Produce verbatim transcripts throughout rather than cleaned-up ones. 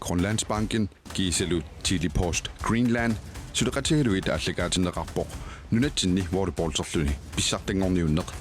Grønlandsbanken kiisalu Tele-Post Greenland suleqatigalugit aallakaatinneqarpoq nunatsinni volleyballterluni pissartanngorniunneq.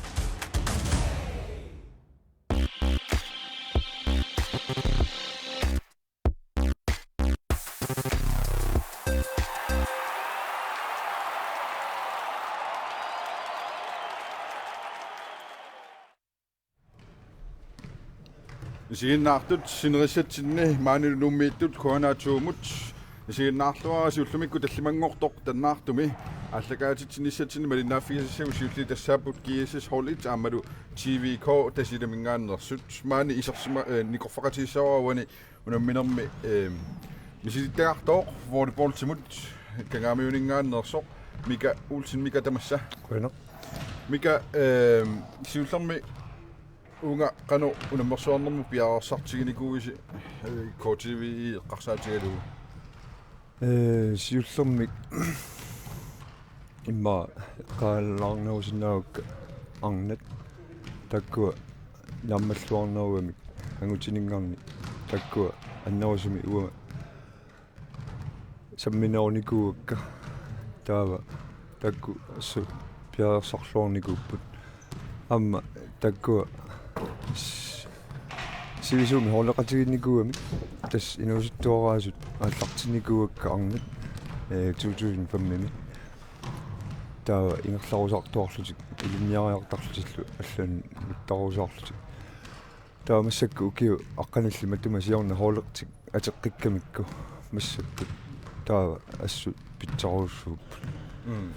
Isiginnaartut sinerissatsinni maanilu Nuummiittut K N A to-mut isiginnaarluarisi ullumikkut tallimanngortoq Danmarkimi aallakaatitsinissatsinni malinnaaffigisassagut siulliit tassaapput G S S Hold et aammalu T V K Tasiilaminngaanneersut. Maani isersima-, eh, nikorfaqatigissavarsi uani unamminermi, eh, misilittagartoq volleyballtimut Kangaamiuninngaanneersoq Mika Olsen. Mika, tamassa. Qujanaq. Mika, eh, siullermik uunga qanoq unammersuarnermut piareersartiginikuuisi, eh, K T V I eqqarsaatigalugu? Eh, siullermik immaqa eqqaalaarnerusinnaavakka arnat taakkua naammalluarnerugamik angutininngaanniit taakkua annerusumik uanga samminerunikuuakka, taava taakku assut piareersarluarnikuupput. Aamma taakkua s-, sivisuumik holdeqatigiinnikuugamik, tassa inuusuttuaraasut aallartinnikuuakka arnat, eh, to tusind fem-imi. Taava ingerlarusaartuarlutik ilinniariartarlutillu allanik nuttarusaarlutik. Taava massakkut ukiut aqqanillit matuma siorna holdertik atoqqikkamikku massakkut taava assut pitsarujussuupput. Mm.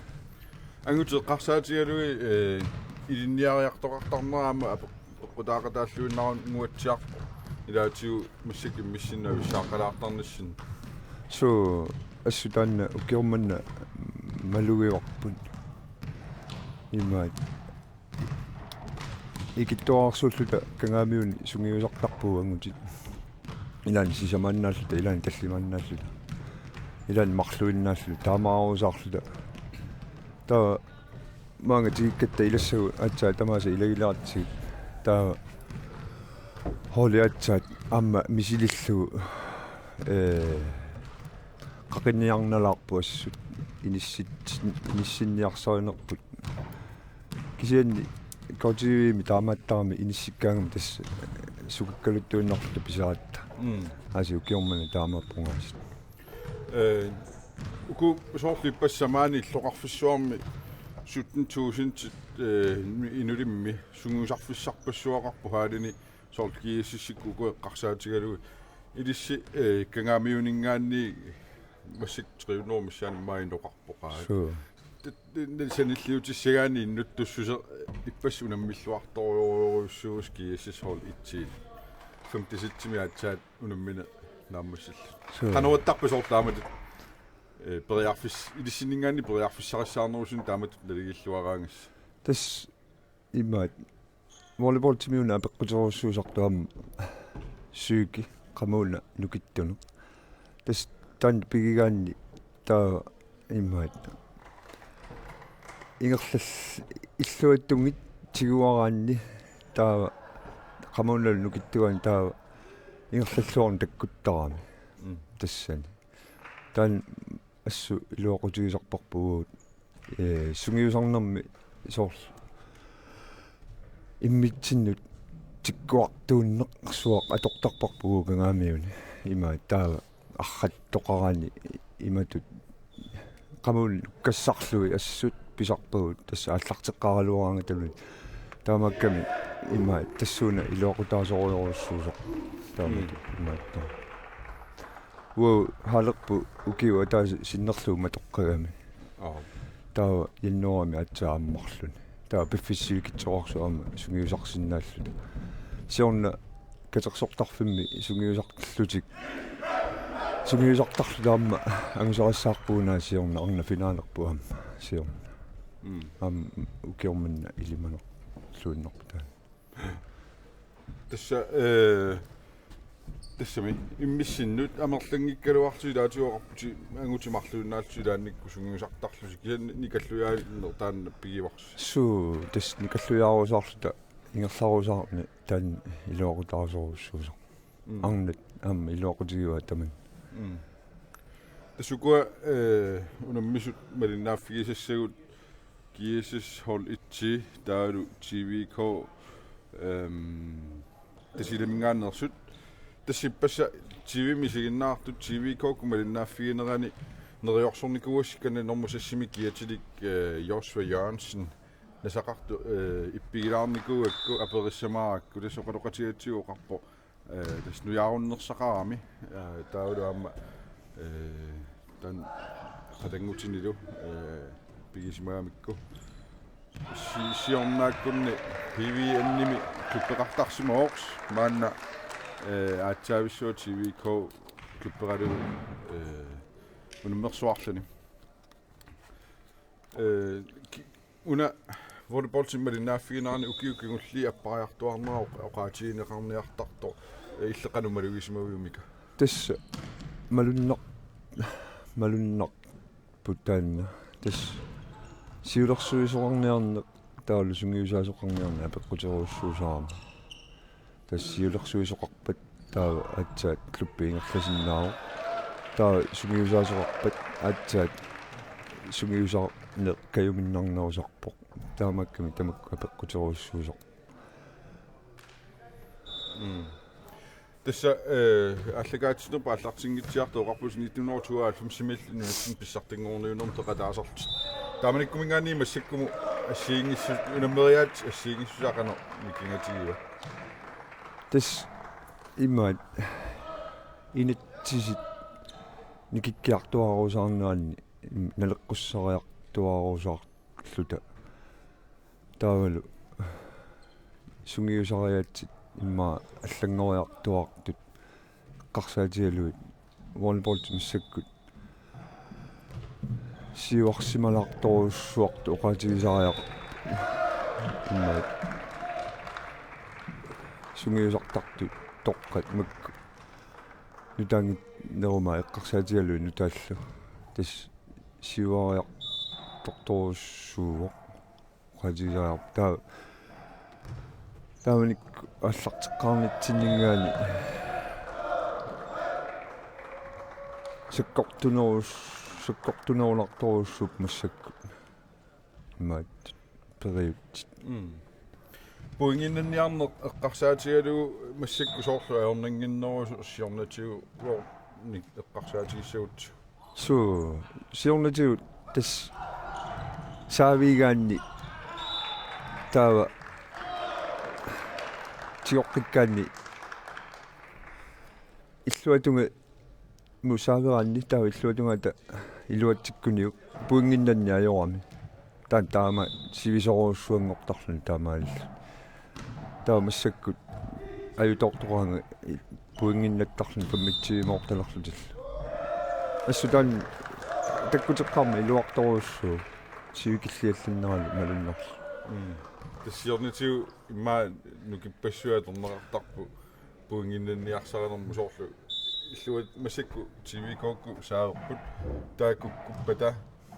Angutit eqqarsaatigalugit, eh, ilinniariartoqartarnera aamma ape-, apeqqutaaqataalluinnarunguatsiarpoq. Ilaatigut massakkut immissinnut avissaaqqalaartarnissinni. Suu, assut taanna ukioq manna malugivarput. Imaat. Ikittuararsuulluta Kangaamiuni sungiusartarpugut angutit. Ilaanni sisamaannaalluta, ilaanni tallimaannaalluta. Ilaanni marluinnaalluta, taamaarusaarluta. Taava maanga tikikkatta ilassagut aatsaat tamaasa ilagilaartigit. Taava holdit aatsaat aamma misilillugu, eh, qaqinniarnalaarput assut inissit-, inissinniarsarinerput. Kisianni K T V-mi taamaattarami inissikkaangami tassa sukakkaluttuinnarluta pisaratta. Mm. Aasiit ukioq manna taamaappoq aasiit. Eh, uku soorlu ippassaq maani illoqarfissuarmi sytten tusind, eh, inulimmi sungiusarfissarpassuaqarpoq hallini soorlu G S S-ikkut uku eqqarsaatigalugit. Ilissi, eh, Kangaamiuninngaanniit massakkut tre hundrede missaani maani inoqarpoq aat. Suu. Tat-, tat-, sanilliutissagaanni innuttussuseq ippassaq unammilluartorujussuusoq G S S Hold et-iit. Femte-setsimi aatsaat unammineq naammassillutik. Suu. Qanoq ittarpa soorlu taamatut, eh, periarfis-, ilissinninngaanniit periarfissarissaarnerusunik taamatut naligiilluaraangassi? Tassa imaat. Volleyballtimi una apeqquterujussuusartoq aamma psyke, qamuuna nukittunut. Tassa taanna pigigaanni taava imaat. Ingerlall-, illuatungit tiguaraanni taava qamuuna nukittugaanni taava ingerlalluarneq takkuttarami. Mm. Tassani. Taanna assut iluaqutigisarparput uagut, eh, sungiusarnermi soorlu immitsinnut tikkuartuunneq suaq atortarparput uagut Kangaamiuni. Imaat taava arrattoqarani imatut qamuuna nukkassarlugit assut pisarpagut tassa aallarteqqaraluaraangatta. Taamaakkami imaat tassuuna iluaqutaasorujorujussuusoq. Taamatut. Mm. Imaattoq. Uagut hallerput ukiup ataatsip sinnerlugu matoqqagami. Aap. Taava januaarimi aatsaat aamma marlunni. Taava piffissap sivikitsuararsuup aamma sungiusarsinnaalluta. Siorna katersortarfimmi sungiusarlutik. Sungiusartarluta aamma angusarissaarpugut una siorna arnat finaalerput aamma siorna. Mm. Aamma ukioq manna ilimanerluinnarpoq taanna. Tassa, eh, tassami immissinnut amerlanngikkaluarlusi ilaatigut oqarputit angutit marluinnaallutik ilaannikkut sungiusartarlusi, kisianni nikalluiaaneq taanna pigivarsi. Suu, tassa nikallujaarusaarluta ingerlarusaarneq taanna iluaqutaasorujussuusoq. Mm. Arnat aamma iluaqutigivaat tamanna. Mm. Tassa ukua, eh, unammisut malinnaaffigisassagut G S S hold et, taavalu T V K, ehm, Tasiilaminngaanneersut. Tassa ippassaq T V-mi isiginnaartut T V K-kkut malinnaaffiginerani neriorsornikuugassikkannut normu seksimi kiatilik, eh, Joshua Jørgensen nasaqartoq, eh, ippigilaarnikuugakku aperissamaarakku, tassa oqaloqatigatsigu oqarpoq, eh, tassa nujaarunnersaqarami, eh, taavalu aamma, eh, taanna qatanngutinilu, eh, pigisimagamikku. Si-, siornaakkunni P V N-imi klubbeqartarsimavoq maanna, eh, aatsaavissuaq T V K klubberalugu, eh, unammersuarluni. Eh, ki-, una volleyballimi malinnaaffiginerani ukiut kingulliit appariartuaarnera oq-, oqaatigineqarniartartoq, eh, illit qanoq malugisimaviuk, Mika? Tassa malunnaq-, malunnarput taanna. Tassa siulersuisoqarniarneq taavalu sungiusaasoqarniarneq apeqquterujussuusarami. Tassa siulersuisoqarpat taava aatsaat klubbi ingerlasinnaavoq. Taava sungiusaasoqarpat aatsaat sungiusaaneq kajuminnarnerusarpoq. Taamaakkami tamakku apeqquterujussuusarpoq. Mm. Tassa, eh, aallakaatitsinerput aallartinngitsiartoq oqarputit nitten hundrede og tooghalvfemsimiilli nunatsinni pissartanngorniunnermi peqataasarlutit. Taamanikkuminngaanniit massakkumut assigiinngissu-, unammeriaatsit assigiinngissusaat qanoq nikingatigiva? Tassa imaat inatsisit nikikkiartuaarusaarneranni naleqqussariartuaarusaarluta. Taavalu sungiusariaatsit immaqa allanngoriartuaartut eqqarsaatigalugit volleyballimi massakkut siuarsimalaartorujussuartut oqaatigisariaqarput. Immaqa sungiusartartut toqqat makku nutaanngitserumaat eqqarsaatigalugit nutaallu. Tassa siuariartortorujussuuvoq. Oqaatigisariaqarpoq. Taava, taamanikkut aallarteqqaarnitsinninngaanniit sakkortunerus-, sakkortunerunartorujussuupput massakkut. Imaat periutsit. Mm. Pointinnanniarneq eqqarsaatigalugu massakkut soorlu ajornannginnerusoq siornatigut uornik eqqarsaatigissagutsigu. Suu, siornatigut tassa saaviigaanni taava tigoqqikkaanni illuatungami saaveraanni taava illuatungaata iluatsikkuniuk pointinnanni ajorami. Taanna taama sivisoorujussuanngortarluni taamaalilluni. Taava massakkut ajutoortoqaanga pointinnattarluni femogtyvemoortalerlutillu. Assut taanna takkuteqqaarmat iluartorujussuuvoq sivikilliallinneralu malunnarluni. Mm. Tassa siornatigut immaqa nukippassuit atorneqartarput pointinnanniarsarinermut soorlu. Illuat massakkut T V K-kkut saaverput taakku kuppata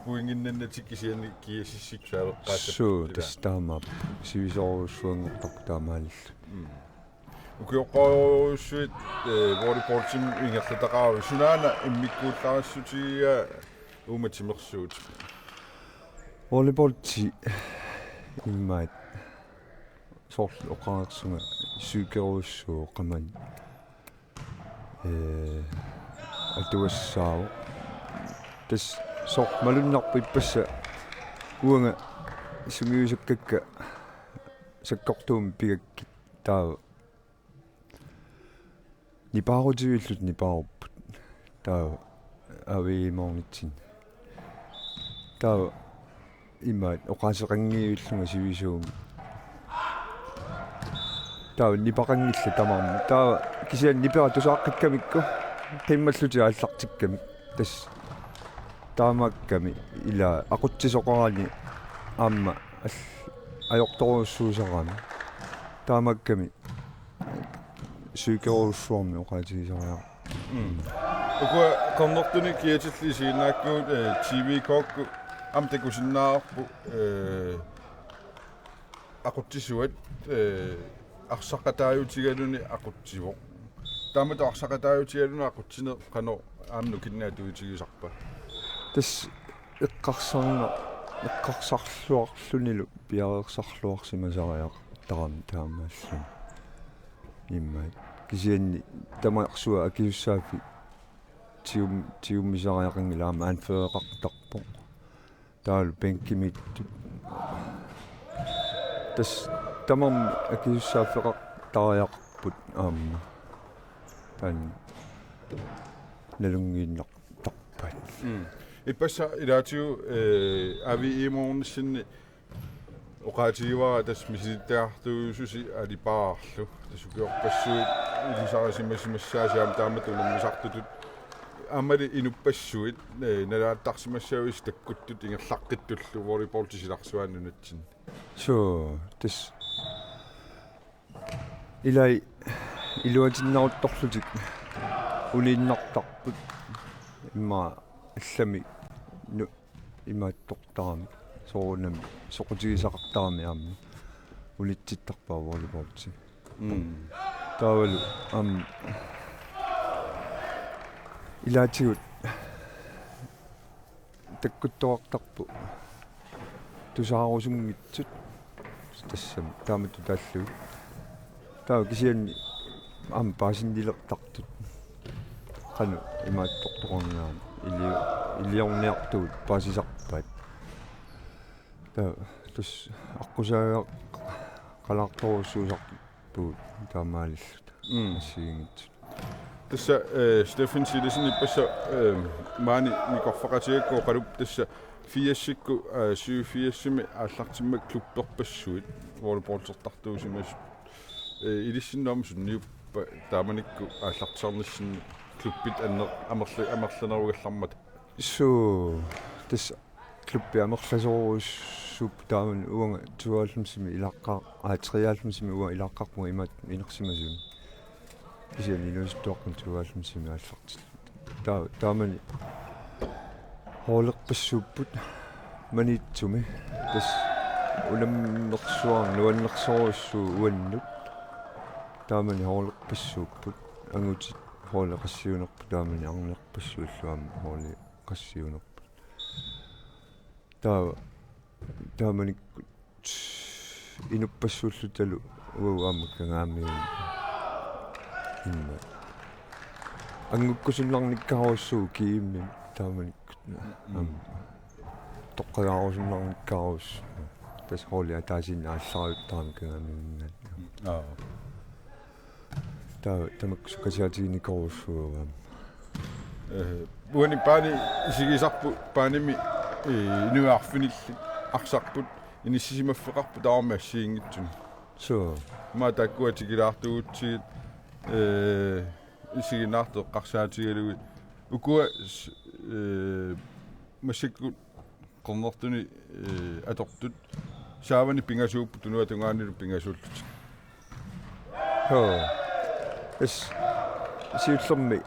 pointinnannatik kisianni G S S-ikkut saaveqqaassapput. Suu, ilaa. Tassa taamaappoq. Sivisoorujussuanngortarpoq taamaalilluni. Mm. Ukioqqaarujussuit, eh, volleyballimi ingerlataqaravit, sunaana immikkuullarissutigiga uuma timersuutit? Volleyballi imaat soorlu oqareersunga psykerujussuuvoq qamani. Eh, atugassaavoq. Tassa soorlu malunnarpoq ippassaq uanga sungiusakkakka sakkortuumik pigakkit taava nipaarutivilluta nipaarupput. Taava aviimoornitsinni. Taava imaat oqaaseqanngivillunga sivisuumik. Taava nipaqanngillat tamarmik. Taava kisianni nipera tusaaqqikkamikku qimmallutik aallartikkamik. Tassa taamaakkami ilaa aqutsisoqarani aamma al-, ajortorujussuusarami. Taamaakkami psykerujussuarmik oqaatigisariaqarpoq. Mm. Ukua qernertunik kiatillit isiginnaakkagut, eh, T V K-kkut aamma takusinnaavarput, eh, aqutsisuat, eh, arsaqataajutigaluni aqutsivoq. Taamatut arsaqataajutigalugu aqutsineq qanoq aamma nukinneq atuutigisarpa? Tassa eqqarsarna-, eqqarsarluarlunilu piareersarluarsimasariaqartarami taamaalluni. Immaqa kisianni tamarsuaq akisussaaffik tigum-, tigummisariaqanngilaq aamma anføreqartarpoq. Taavalu bænkimiittut. Tassa tamarmik akisussaaffeqartariaqarput aamma. Taanna nalunngiinnartarpaat. Mm. Ippassaq ilaatigut, eh, A V E-mornissinni oqaatigivara tassa misilittagartuususi alipaarlu. Tassa ukiorpassuit ilisarisimasimassaasi aamma taamatut unammisartutut. Aammali inuppassuit, eh, nalaattarsimassavisi takkuttut ingerlaqqittullu volleyball silarsuaani nunatsinni. Suu, tassa ilai iluatinnaruttorlutik uniinnartarput immaqa allamik nu-, imaattortarami soorunami soqutigisaqartarami aamma unitsittarpaa volleyballi. Mm. Taavalu aamma ilaatigut takkuttoqartarput tusaarusunngitsut tassami taamatut taallugit. Taava kisianni aamma paasinnilertartut qanoq imaattortoqarnerani ili-, iliorniartugut paasisarpaat. Taava tassa aqqusaagaq qalaartorujussuusarput taamaalilluta. Mm. Assigiinngitsut. Tassa, eh, Steffen Silassen ippassaq, eh, maani nikorfaqatigigakku oqaluppoq tassa firsikkut, eh, syvogfirsimi aallartimmat klubberpassuit volleyballsertartuusimasut. Eh, ilissinnut aamma sunniuppa taamanikkut aallartisarnissinni klubbit anner-, amerla-, amerlanerugallarmata? Suu, tassa klubbi amerlasoorujussuupput taamani uanga tooghalvfemsimi ilaaqqaa-, aa, treoghalvfemsimi uanga ilaaqqaarpunga imaattoq inersimasuni. Kisianni inuusuttuaqqamik tooghalvfemsimi aallartilluta. Taa-, taamani holderpassuupput Maniitsumi. Tassa unammersuarnik nuannersorujussuuvoq uannut. Taamani holderpassuupput. Angutit holdi qassiunerput taamani arnarpassuillu aamma holdi qassiunerput. Taava, taamanikkut inuppassuullutalu uagut aamma Kangaamiuni. Immaqa. Angukkusunnarnikkaarujussuuvoq G M-imi taamanikkut. Mm. Aamma. Toqqagaarusunnarnikkaarujussuuvoq. Tassa holdi ataasiinnaq aallaruttarami Kangaamiunngaanniit. Aa. Taava tamakku sukkasiatiginikoorujussuuvoq aamma. Eh, uani baani isigisarput, baanimi, eh, inuit arfinillit arsarput, inissisimaffeqarput tamarmik assigiinngitsuni. Suu. Aamma taakkua tikilaartugutsigit, eh, isiginnaartut eqqarsaatigalugit. Ukua s-, eh, massakkut qernertuni, eh, atortut saavani pingasuupput tunuata tungaanilu pingasuullutik. Hoo. Tassa siullermik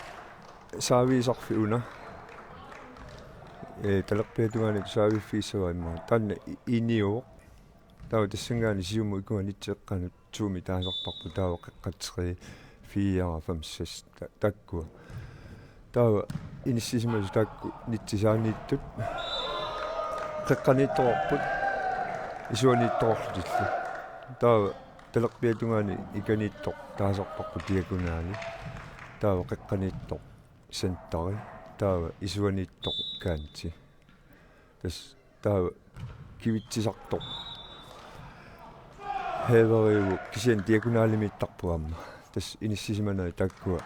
saaviisarfik una. Eh, talerpiata tungaanut saaviiffigissavaa immaqa. Taanna i-, iniuvoq. Taava tassanngaanniit siumut ikkunga nitsi eqqanut to-mik taasarparput taava qeqqat tre, fire, fem, seks ta-, taakkua. Taava inissisimasut taakku nitsi saaniittut. Qeqqaniittoqarput isuaniittoqarlutillu. Taava talerpiata tungaanut ikaniittoq taasarparput diagonali. Taava qeqqaniittoq centeri. Taava isuaniittoq kanti. Tassa taava kivitsisartoq hæveriuvoq kisianni diagonalimiittarpoq aamma. Tassa inissisimanerit taakkua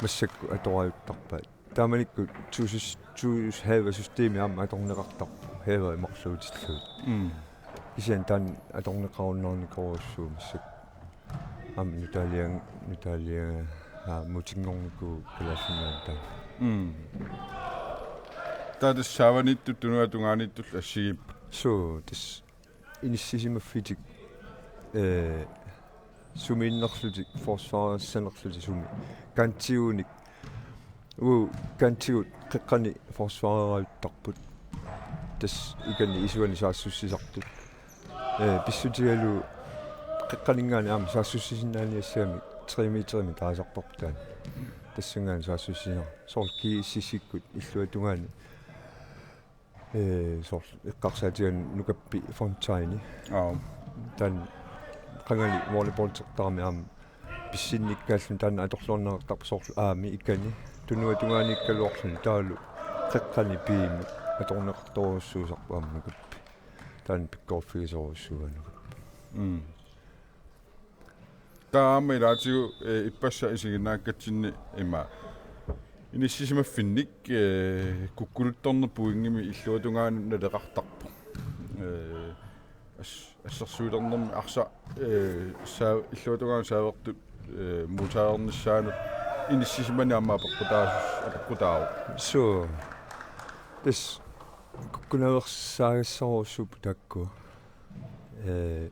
massakkut atorajuttarpaat. Taamanikkut to sys-, to hæversystemi aamma atorneqartarpoq, hæveri marluutillugit. Mm. Kisianni taanna atorneqarunnaarnikoorujussuuvoq massakkut. Aamma nutaalian-, nutaalian-, aa, mutinngorniku kalaallinniarta. Mm. Taava tassa saavaniittut tunuata tungaaniittullu assigiipput. Suu, tassa inissisimaffitik, eh, sumiinnerlutik, forsvarissanerlutik sumi. Kantiunik. Uu, kantigut qeqqani forsvarerajuttarput. Tassa ikani isuani saassussisartut. Eh, pissutigalugu qeqqaninngaanniit aamma saassussisinnaaniassagamik Tre meterimik taasarparput taanna. Tassanngaanniit saassussineq. Soorlu G S S-ikkut illuatungaani. Ee, soorlu eqqarsaatigalugu Nukappi Fontaine. Aap. Taanna qangali volleyballtertarami aamma pissinnikkaalluni taanna atorluarneqartarpoq soorlu aammi ikani. Tunuatungaaniikkaluarluni taavalu qeqqani piimi atorneqartorujussuusarpoq aamma Nukappi. Taanna pikkoriffigisorujussuuvoq Nukappi. Mm. Taama ilaatigut, eh, ippassaq isiginnaakkatsinni ima inissisimaffinnik, eh, kukkuluttorneq pointimik illuatungaanut naleqartarpoq. Eh, as-, assersuulernermi arsaq, eh, saa-, illuatungaanut saavertut, eh, modtagernissaanut inissisimaneq aamma apeqqutaasus-, apeqqutaavoq. Suu. Tassa kukkunaveersaagassaarujussuupput taakku. Eh,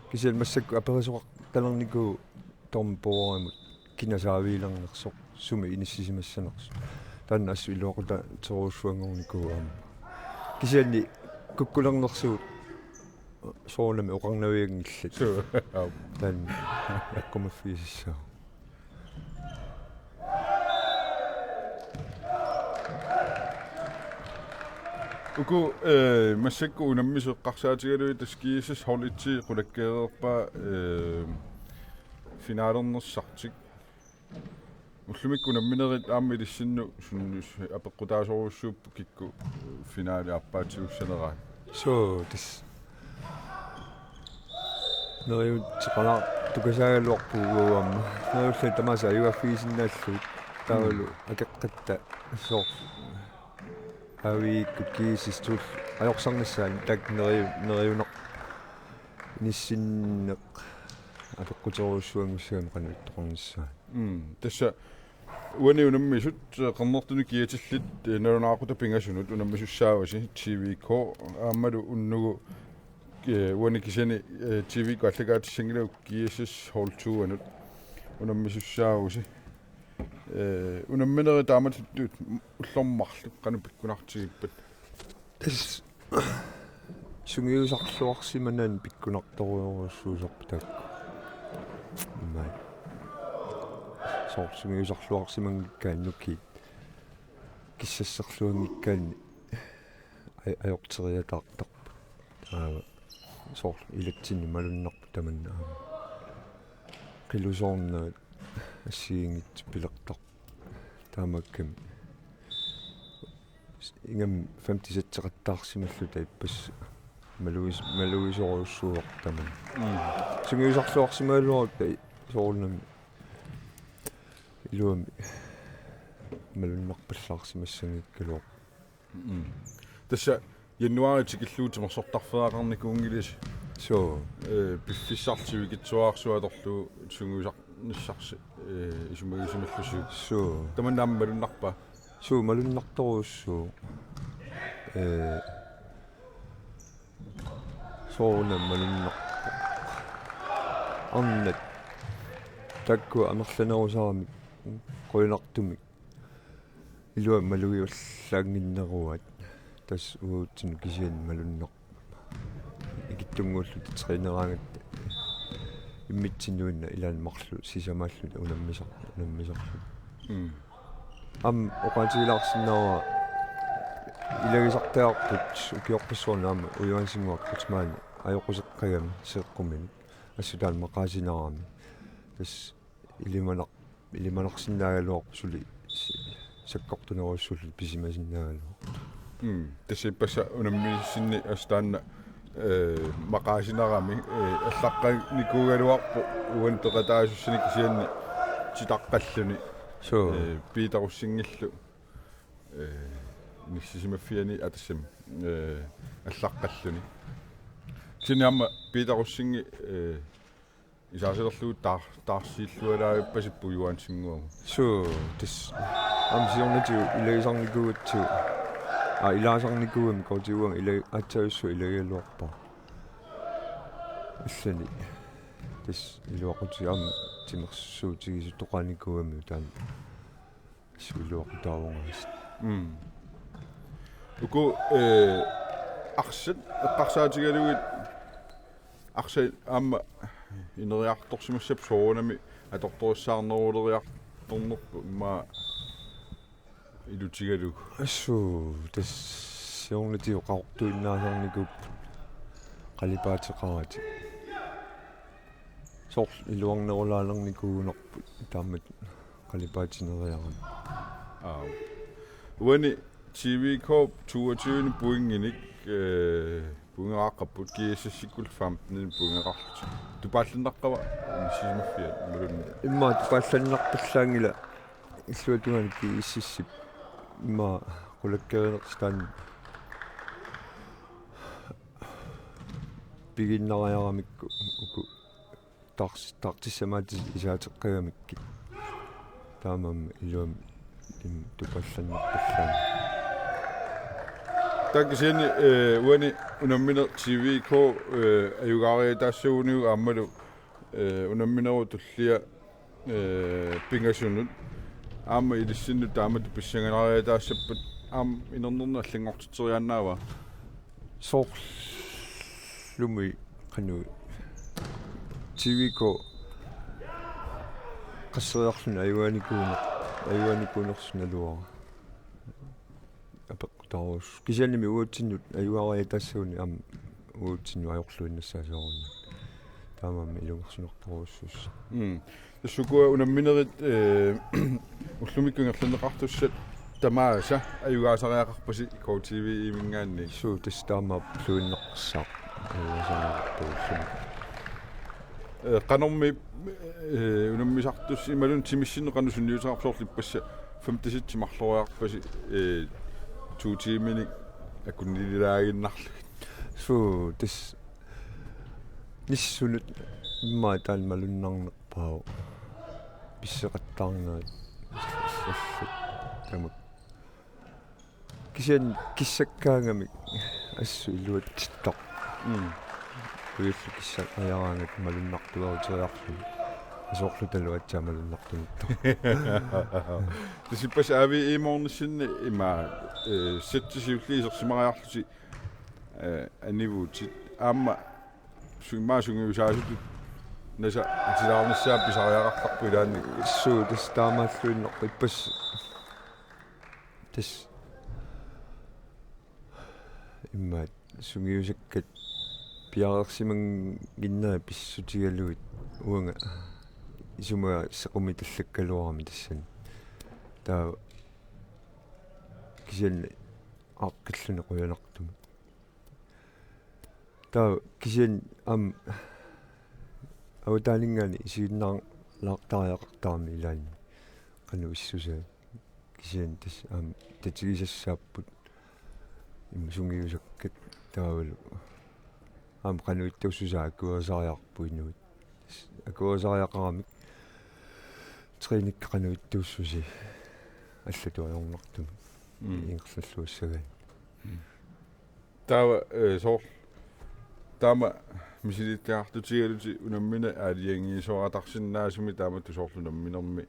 Kisianni massakkut aperisoqartalernikuuvoq dommeriamut kina saaviilernersoq sumi inissisimassanersoq. Taanna assut iluaqutaasorujussuanngornikuuvoq aamma. Kisianni kukkulernersugut soorunami oqarnavianngillat. Suu. Taanna eqqumaffigisassaaq. Uku, eh, massakkut unammisut eqqarsaatigalugit tassa G S S hold et qulakkeereerpaa, eh, finalernersartik. Ullumikkut unamminerit aamma ilissinnut sun apeqqutaasorujussuupput kikkut finale aappaatigussaneraat. Suu, tassa. Neriuuteqalaartukasaagaluarpugut aamma. Neriullugit tamaasa ajugaaffigisinnaallugit. Taavalu akeqqatta soorlu aaviikkut kiisistut ajorsarnissaat taakku neriu-, neriunaq inissinneq apeqquterujussuanngussagamik qanoq ittoqarnissaat. Mm. Tassa uani unammisut, eh, qernertunik kiatillit, eh, nalunaaqutaq pingasunut unammisussaavasi T V K aammalu unnugu, eh, uani kisianni, eh, T V K allakaatissanngilagut G S S hold to-anut unammisussaavasi. Eh, unamminerit taamatut ullormut marluk qanoq pikkunartigippat? Tassa sungiusarluarsimanani pikkunartorujussuusarput taakku. Imaat. Soorlu sungiusarluarsimanngikkaanni nukiit. Kissasserluanngikkaanni aj-, ajorteriataartarput. Taava soorlu ilatsinni malunnarpoq tamanna aamma. Qilusoornerit assigiinngitsut pilertarput. Taamaakkami ingammik femti setseqattaarsimalluta ippassaq maluis-, maluisorujussuuvoq tamanna. Mm. Sungiusarluarsimagaluarutta soorunami iluamik malunnarpallaarsimassanngikkaluarpoq. Mm. Tassa januaari tikillugu timersortarfeeraqarnikuunngilasi. Suu. Eh, piffissaq sivikitsuararsuaq atorlugu sungiusarnissarsi, eh, isumagisimallusi. Suu. Tamanna aamma malunnarpa? Suu, malunnartorujussuuvoq. Eh, soorunami malunnarpoq. Arnat taakku amerlanerusaramik qujanartumik iluamik malugivallaannginneruaat, tassa uatsinnut kisianni malunnarpoq. Ikittunnguulluta træneraangatta immitsinnut ilaanni marluk sisamaalluni unammisar-, unammisarluni. Mm. Aamma oqaatigilaarsinnaavara ilagisartagarput ukiorpassuarni aamma Ujuansinnguaq Kreutzmann ajoquseqqagami seeqquminut. Assut taanna maqaasinarami. Tassa ilimanar-, ilimanarsinnaagaluarpoq suli si-, sakkortunerujussuulluta pisimasinnaagaluartoq. Mm. Tassa ippassaq unammissinni assut taanna, eh, maqaasinarami, eh, allaqqanikuugaluarpoq uani peqataasussanik kisianni titaqqalluni. Suu. Eh, Piita Rosingillu, eh, inissisimaffiani atassami, eh, allaqqalluni. Kisianni aamma Piita Rosingi, eh, isaasilerlugu taar-, taarsiillualaavippasi Ujuansinnguamut. Suu, tassa aamma siornatigut ilagisarnikuugatsigu. Aa, ilaasarnikuugami kortiguanga ila-, aatsaavissua ilagigaluarpara. Illani. Tassa iluaqutigiinnarami aamma timersuutigisoqarinikuugamiuk taanna. Assut iluaqutaavoq aasiit. Mm. Uku, eh, arsat eqqarsaatigalugit arsaq aamma ineriartorsimassapput soorunami atortorissaarneruleriartornerput immaqa ilutigalugu. Assut tassa siornatigut qaqortuinnaasarnikuupput qalipaateqaratik. Soorlu iluarnerulaalernikuugunarput taamatut qalipaatineriarami. Aa. Uani T V K toogtyve pointinik, øh, pointeqarput, G S S-ikkut femten pointeqarlutik. Tupaallannaqqava inissisimaffiat imaluunniit? Immaqa tupaallannarpallaanngilaq illuatungaani G S S-ip immaqa qulakkeerinersitaan pigiinnariaramikku uku taars-, taartissamaatit isaateqqigamikkit. Taamaammat iluamik im tupaallannarpallaanngilaq. Taava kisianni, øh, uani unammineq T V K, øh, ajugaariataassaguniuk aammalu, øh, unamminerup tullia, øh, pingasunut aamma ilissinnut taamatut pissanganariataassappat aamma inernerni allanngortitseriaannaava? Soorlumi qanoq T V K qasseriarluni ajugaanikuuner-, ajugaanikuunersoq naluara. Apeqqutaarus. Kisiannimi uatsinnut ajugaariataassaguni aamma uatsinnut ajorluinnassaaq soorunami. Taamaammat ilungersunartorujussuussaq. Mm. Tassa ukua unamminerit, øh, ullumikkut ingerlanneqartussat tamaasa ajugaasariaqarpasi K T V-minngaanniit. Suu, tassa taamaappaluinnaqqissaaq ajugaasariaqarpugut ullumi. Øh, qanormi, øh, unammisartussat imaluunniit timissinnut qanoq sunniuteqarpa, soorlu ippassaq femten marloriarpasi, øh, to tiiminik akunnililaaginnarlugit? Suu, tassa nissunut immaqa taanna malunnarnerpaavoq. Pisseqattaarnerit. Tamakku. Kisianni kissakkaangamik assut iluatsittoq. Mm. Ujallu kissaqajaraangat malunnartuaruteriarluni. Asoorlutalu aatsaat malunnartunittoq. Tassa ippassaq A V E-morgensini ima, øh, sætti siulliit isersimariarlusi, øh, anivutit. Aamma su-, immaqa sungiusaasutut nasa atilaarnissaa pisariaqartarpoq ilaanni. Suu, tassa taamaalluinnarpoq ippassaq. Tassa immaqa sungiusakkat piareersimanngikkaluarlugit pissutigalugit uanga isumaga sequmitallakkaluarami tassani. Taava kisianni aaqqilluni qujanartumik. Taava kisianni aamma avataaninngaanniit isiginnaarlaartariaqartarami ilaanni qanoq issusaa. Kisianni tassa aamma tatigisassaapput immaqa sungiusakkat taavalu aamma qanoq ittuussusaa akuerisariaqarput inuit. Akuerisariaqaramik trænikka qanoq ittuussusi allatut ajornartumik. Mm. Ingerlalluassagaanni. Mm. Taava, øh, soorlu taama misilittagartutigalutit unammineq aalajangiisoratarsinnaasumik taamatut soorlu unamminermi,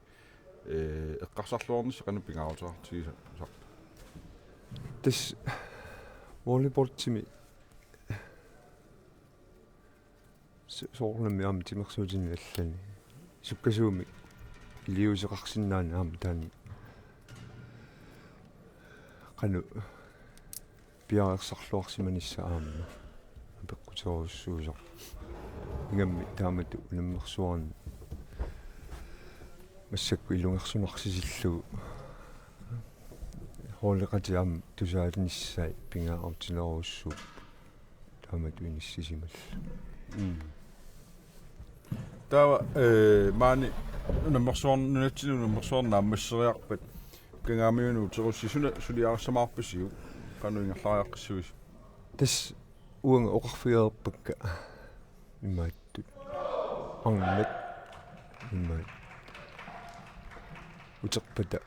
øh, eqqarsarluarnissaq qanoq pingaaruteqartigisarpit? Tassa volleyballimi s-, soorunami aamma timersuutini allani. Sukkasuumik iliuuseqarsinnaaneq aamma taanna qanoq piareersarluarsimanissaq aamma apeqquterujussuusoq. Ingammik taamatut unammersuarni massakkut ilungersunarsisillugu holdeqatit aamma tusaanissaat pingaarutilerujussuupput. Taamatut inissisimallugu. Mm. Taava, øh, maani unammersuarn-, nunatsinni unammersuarneq naammasseriarpat Kangaamiunut Uterussi suna suliarissamaarpisiuk? Qanoq ingerlariaqqissavisi? Tassa uanga oqarfigereerpakka imaattut. Arnat imaat uterpata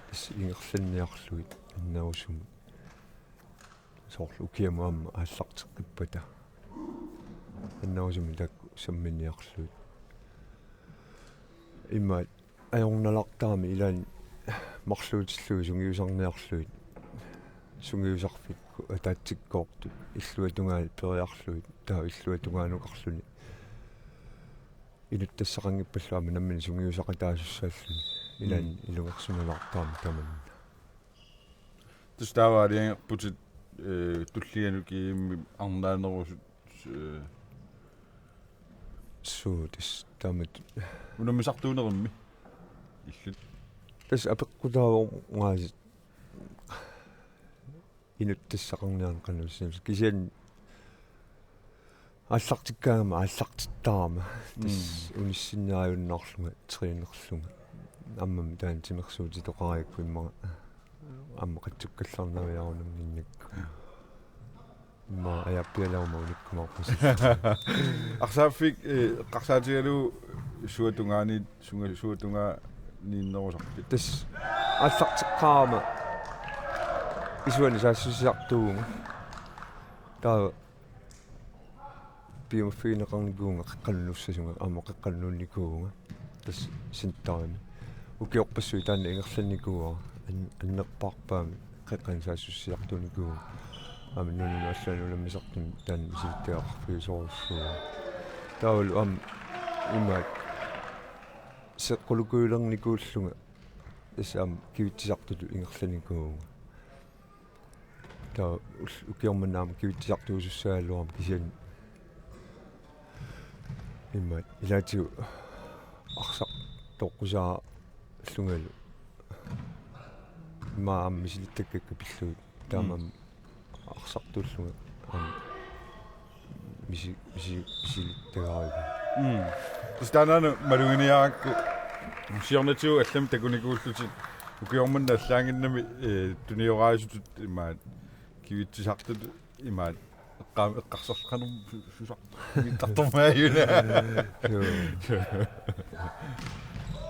tassa ingerlanniarlugit annerusumik. Soorlu ukiamut aamma aallarteqqippata annerusumik taakku samminiarlugit. Imaat ajornalaartarami ilaanni marluutillugit sungiusarniarlugit. Sungiusarfikkut ataatsikkoortut illuatungaani periarlugit taava illuatungaanukarluni. inuttassaqanngippallu aamma nammineq sungiusaqataasussaalluni ilaanni ilungersunalaartarami tamanna. Tassa taava aalajangerputit, eh, tulliani ukiummi arnaanerusut, eh, suu, tassa taamatut unammisartuunerimmi illit? Tassa apeqqutaavoq ungaasi inuttassaqarniarneq qanoq issinnaammat. Kisianni aallartikkaangama aallartittarama. Tassa unissinnaajunnaarlunga trænerlunga. Aamma taanna timersuutitoqarigakku immaqa aamma qatsukkallarnaviarunannginnakku. Immaqa ajaappialaaruma unikkumaarpasi. Arsaaffik, eh, eqqarsaatigalugu suatungaani, sunga-, suatungaaniinnerusarpit? Tassa aallarteqqaarama isuani saassussisartuuvunga. Taava piumaffigineqarnikuuvunga qeqqanut nussasunga, aamma qeqqanut nuunnikuuvunga. Tassa centerimi. Ukiorpassuit taanna ingerlannikuuara, an-, annerpaarpaamik qeqqanut saassussisartunikuuvunga. Aamma nunanut allanut unammisartunut taanna misilittagaqarfigisorujussuuara. Taavalu aamma imaat seqqulukujulernikuullunga tassa aamma kivitsisartutut ingerlanikuuvunga. Taava ul-, ukioq manna aamma kivitsisartuusussaagaluarama kisianni immaqa ilaatigut arsaq toqqusaallungalu. Immaqa aamma misilittakkakka pillugit taamaammat arsartuullunga aamma misi-, misi-, misilittagariga. Mm. Tassa taannaana maluginiarakku siornatigut allamik takunikuullutit ukioq manna allaanngimmat, eh, tunioraajuttut imaat kivitsisartut imaat eqqaam-, eqqarsarlunga su-, susartut mittartormaajuna. Joo.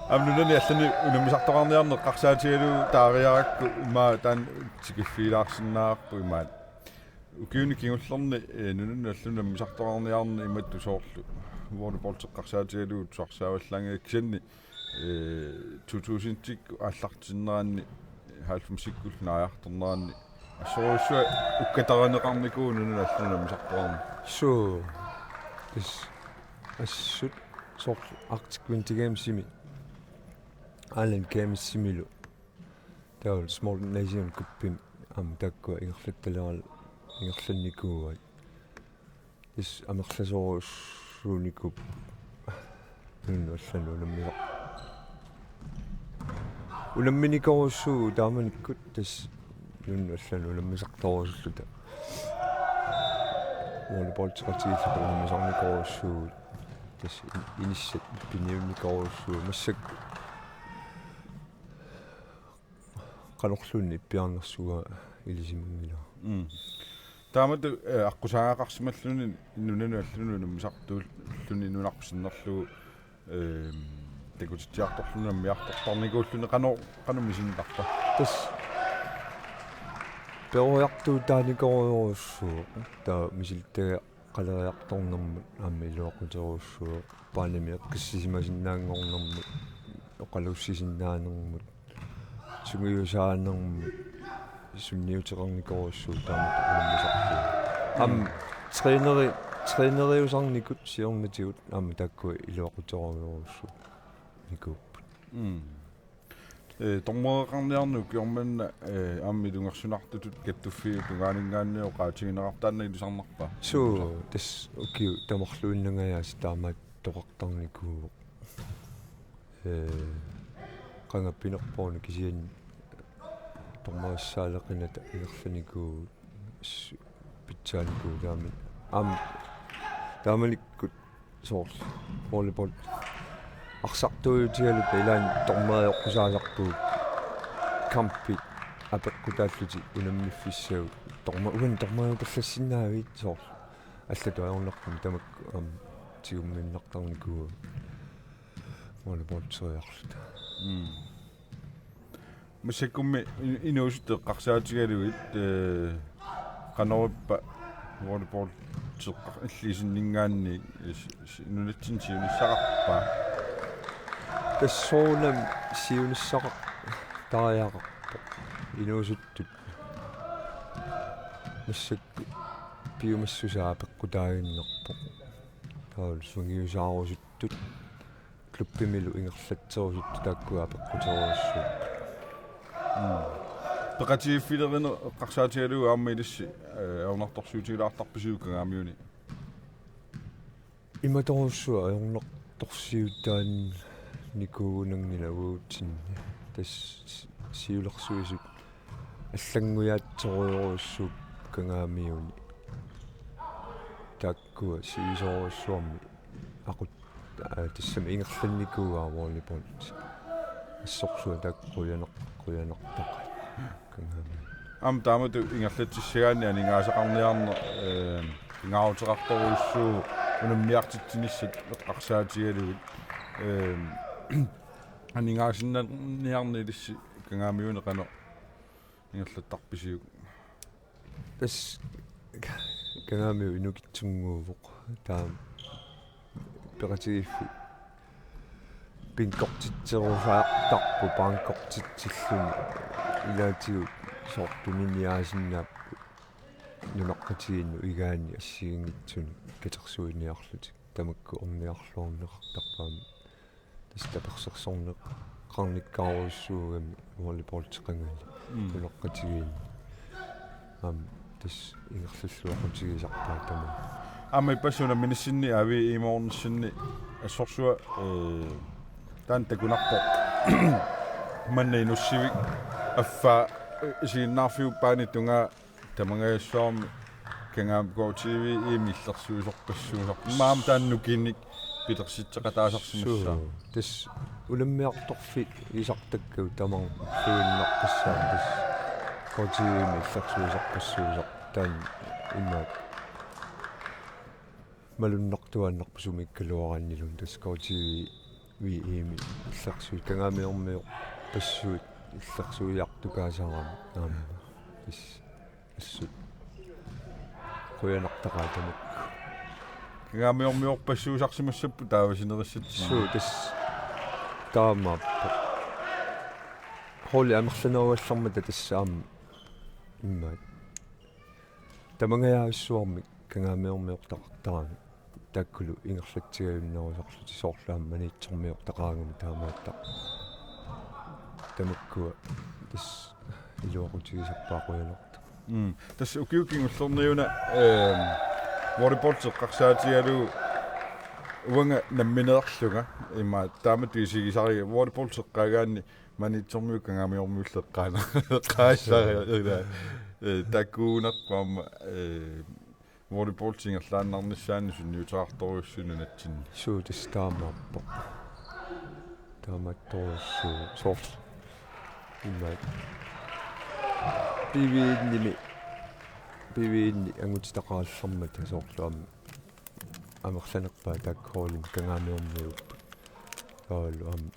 Aamma nunani allani unammisartoqarniarneq eqqarsaatigalugu taariarakku immaqa taanna tikiffigilaarsinnaavarput imaat. Ukiuni kingullerni, eh, nunanut allanut unammisartoqarniarneq imatut soorlu volleyball eqqarsaatigalugu tusarsaavallaanngilara kisianni, eh, to tusindikkut aallartinneranni, eh, halvfemsikkullu naajartorneranni assorujussuaq ukkatarineqarnikuuvoq nunanut allanut unammisartoqarneq. Suu. Tassa assut soorlu Arctic Winter Gamesimi, Island Gamesimilu. Taava Small Nation Cupimi aamma taakkua ingerlattaleral-, ingerlannikuuaat. Tassa amerlasoorujussuunikuupput nunanut allanut unammisar-, unamminikoorujussuuvugut taamanikkut tassa nunanut allanut unammisartorusulluta. Volleyball-eqatigiilluta unammisarnikoorujussuuvugut. Tassa in-, inissat piniunnikoorujussuuvugut massakkut. Qanorluunniit ippiarnersugaa ilisimanngilara. Mm. Taamatut, eh, aqqusaagaqarsimalluni nunanut allanut unammisartuulluni nunarput sinnerlugu, ehm, takutitsiartorluni unammiartortarnikuulluni qanoq, qanoq misinnarpa? Tassa peroriartuutaanikoorujussuuvoq taava misilittaga- qaleriartornermut aamma iluaquterujussuuvoq, baanimi eqqissisimasinnaanngornermut, oqaluussisinnaanermut, sungiusaanermut, sunniuteqarnikoorujussuuvoq taamatut unammisartuuvoq. Aamma træneri-, træneriusarnikut siornatigut aamma taakkua iluaquterujussuuvoq nikuupput. Mm. Eh, dommereqarniarneq ukioq manna, eh, aamma ilungersunartutut kattuffiup tungaaninngaanniit oqaatigineqartoq taanna ilisarnarpa? Suu, tassa ukiut tamarluinnangajaasa taamaattoqartarnikuuvoq. Eh, qanga pinerpoq una kisianni dommerissaaleqinata ingerlanikuuvoq s-, pitsaanikuuvoq taama. Aamma taamanikkut soorlu volleyball arsartuutigaluta ilaanni dommerioqqusaasarpugut kampit apeqqutaallutik unammiffissagut. Dommer-, uani dommeriupallassinnaaviit soorlu. Allatut ajornartumik tamakku aamma tigummiinnartarnikuuagut volleyballeriarluta. Mm. Massakkummi in-, inuusuttut eqqarsaatigalugit, eh, qanorippa volleyball teqqar illiisinninngaanniit, eh, s-, s-, nunatsinni siunissaqarpa? Tassa soorunami siunissaqartariaqarpoq. Inuusuttut massakkut piumassusaa peqqutaaginnarpoq. Taavalu sungiusaarusuttut. klubbimilu ingerlatserusuttut taakkua apeqquterujussuupput. Peqatigiiffilerineq eqqarsaatigalugu aamma ilissi, eh, ajornartorsiutigilaartarpisiuk Kangaamiuni? Imatorujussuaq ajornartorsiutaanikuugunanngilaq uatsinnut. Tassa siulersuisut allanngujaatsorujorujussuupput Kangaamiuni. Taakkua sivisoorujussuarmik aqut-, aa, tassami ingerlannikuuaa volleyball. Assorsuaq taakku qujanaq-, qujanartaqaat Kangaamiuni. Aamma taamatut ingerlatsissagaanni aningaasaqarniarneq, eh, pingaaruteqartorujussuuvoq unammiartitsinissat eqqarsaatigalugit. Eh, aningaasinnaaniarneq ilissi Kangaamiuni qanoq ingerlattarpisiuk? Tassa Kangaamiut inukitsunnguuvoq, taama peqatigiiffik pinngortitserusaartarput, bankkortitsilluni, ilaatigut soorlu tuniniaasinnaapput nunaqqatigiinnut igaanni assigiinngitsunik katersuiniarlutik, tamakku ornigarluarneqartarput aamma. Tassa tapersersorneqarnikkaarujussuugami volleyballteqangali. Mm. Nunaqqatigiinni. Aamma tassa ingerlalluaqutigisarpaat tamaat. Aamma ippassaq unamminissinni A V E-mornissinni assorsuaq, eh, taanna takunarpoq. Manna Inussivik affaa, eh, isiginnaarfiuppaani tungaa tamangajassuarmi Kangaamiut K T V-mi illersuisorpassuusarpoq. Aamma taanna nukinnik pilersitseqataasarsimassaaq. Suu, tassa unammiartorfigisartakkagut tamarluinnarpassaaq tassa K T V-mi illersuisorpassuusarpoq, taanna imaak malunnartuaannarpoq sumiikkaluaraanniluunniit, tassa K T V-mi illersuit Kangaamiormiorpassuit illersuiartukaasarami aamma. Tassa assut qujanartaqaat tamakku. Kangaamiormiorpassuusarsimassapput taava sinerissatsinni. Suu, tassa taamaappoq. Holdit amerlanerugallarmata tassa aamma immaqa tamangajavissuarmik Kangaamiormiortaqartarami. Taakkulu ingerlatsigajunnerusarlutik, soorlu aamma Maniitsormiortaqaagami taamaattaq. Tamakkua tassa iluaqutigisarpaat, qujanartumik. Mm. Tassa ukiut kingullerni una, ehm, volleyball eqqarsaatigalugu uanga nammineerlunga, immaqa taamatut isigisariga, volleyball eqqaagaanni Maniitsormiut Kangaamiormiullu eqqaana-, eqqaassaria, eh, takuunerput aamma, eh, volleyball ingerlaannarnissaanut sunniuteqartorujussuuvoq nunatsinni. Suu, tassa taamaappoq. Taamaattorujussuuvoq soorlu. Immaqa P V-nimi, P V-nimi angutitaqarallarmata soorlu aamma amerlanerpaat taakku holdimik Kangaamiormiuupput. Taavalu aamma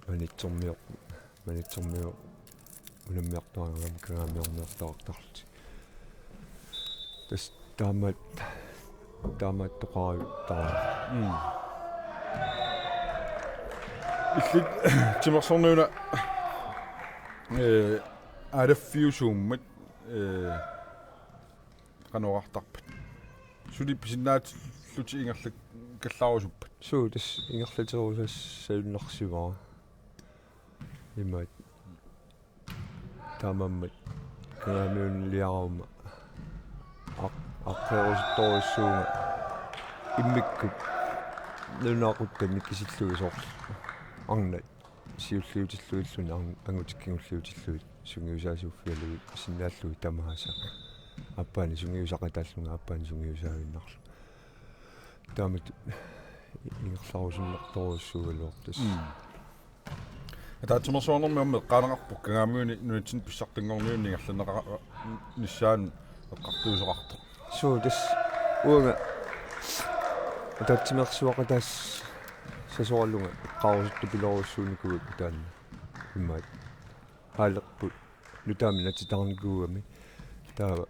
Maniitsormior-, Maniitsormiut unammiartuaannarami Kangaamiormiortaqartarlutik. Tassa taamaat-, taamaattoqartarami. Mm. Illit timersorneq una, eh, aalaffiusuummat, eh, qanoq oqartarpat? Suli pisinnaatillutit ingerlakkallaarusuppat? Suu, tassa ingerlaterusaassagunnarsivara. Imaat taamaammat Kangaamiuniliaruma aq-, aqquerusuttorujussuuvunga immikkut nunaquttat nikisillugit soorlu arnat siulliutillugilluni arn-, angutit kingulliutillugit sungiusaasuuffigalugit sinnaallugit tamaasa. Aappaani sungiusaqataallunga, aappaani sungiusaaginnarlunga. Taamatut ingerlarusunnartorujussuugaluartoq tassa. Mm. Ataatsimeersuarnermi aamma eqqaaneqarpoq Kangaamiuni nunatsinni pissartanngorniunneq ingerlanneqarnissaanut eqqartuisoqartoq. Suu, tassa uanga ataatsimeersuaqataasoralugu eqqaarusuttupilorujussuunikuuakka taanna. Immaqa haalerput nutaamik natitaarnikuugami, taava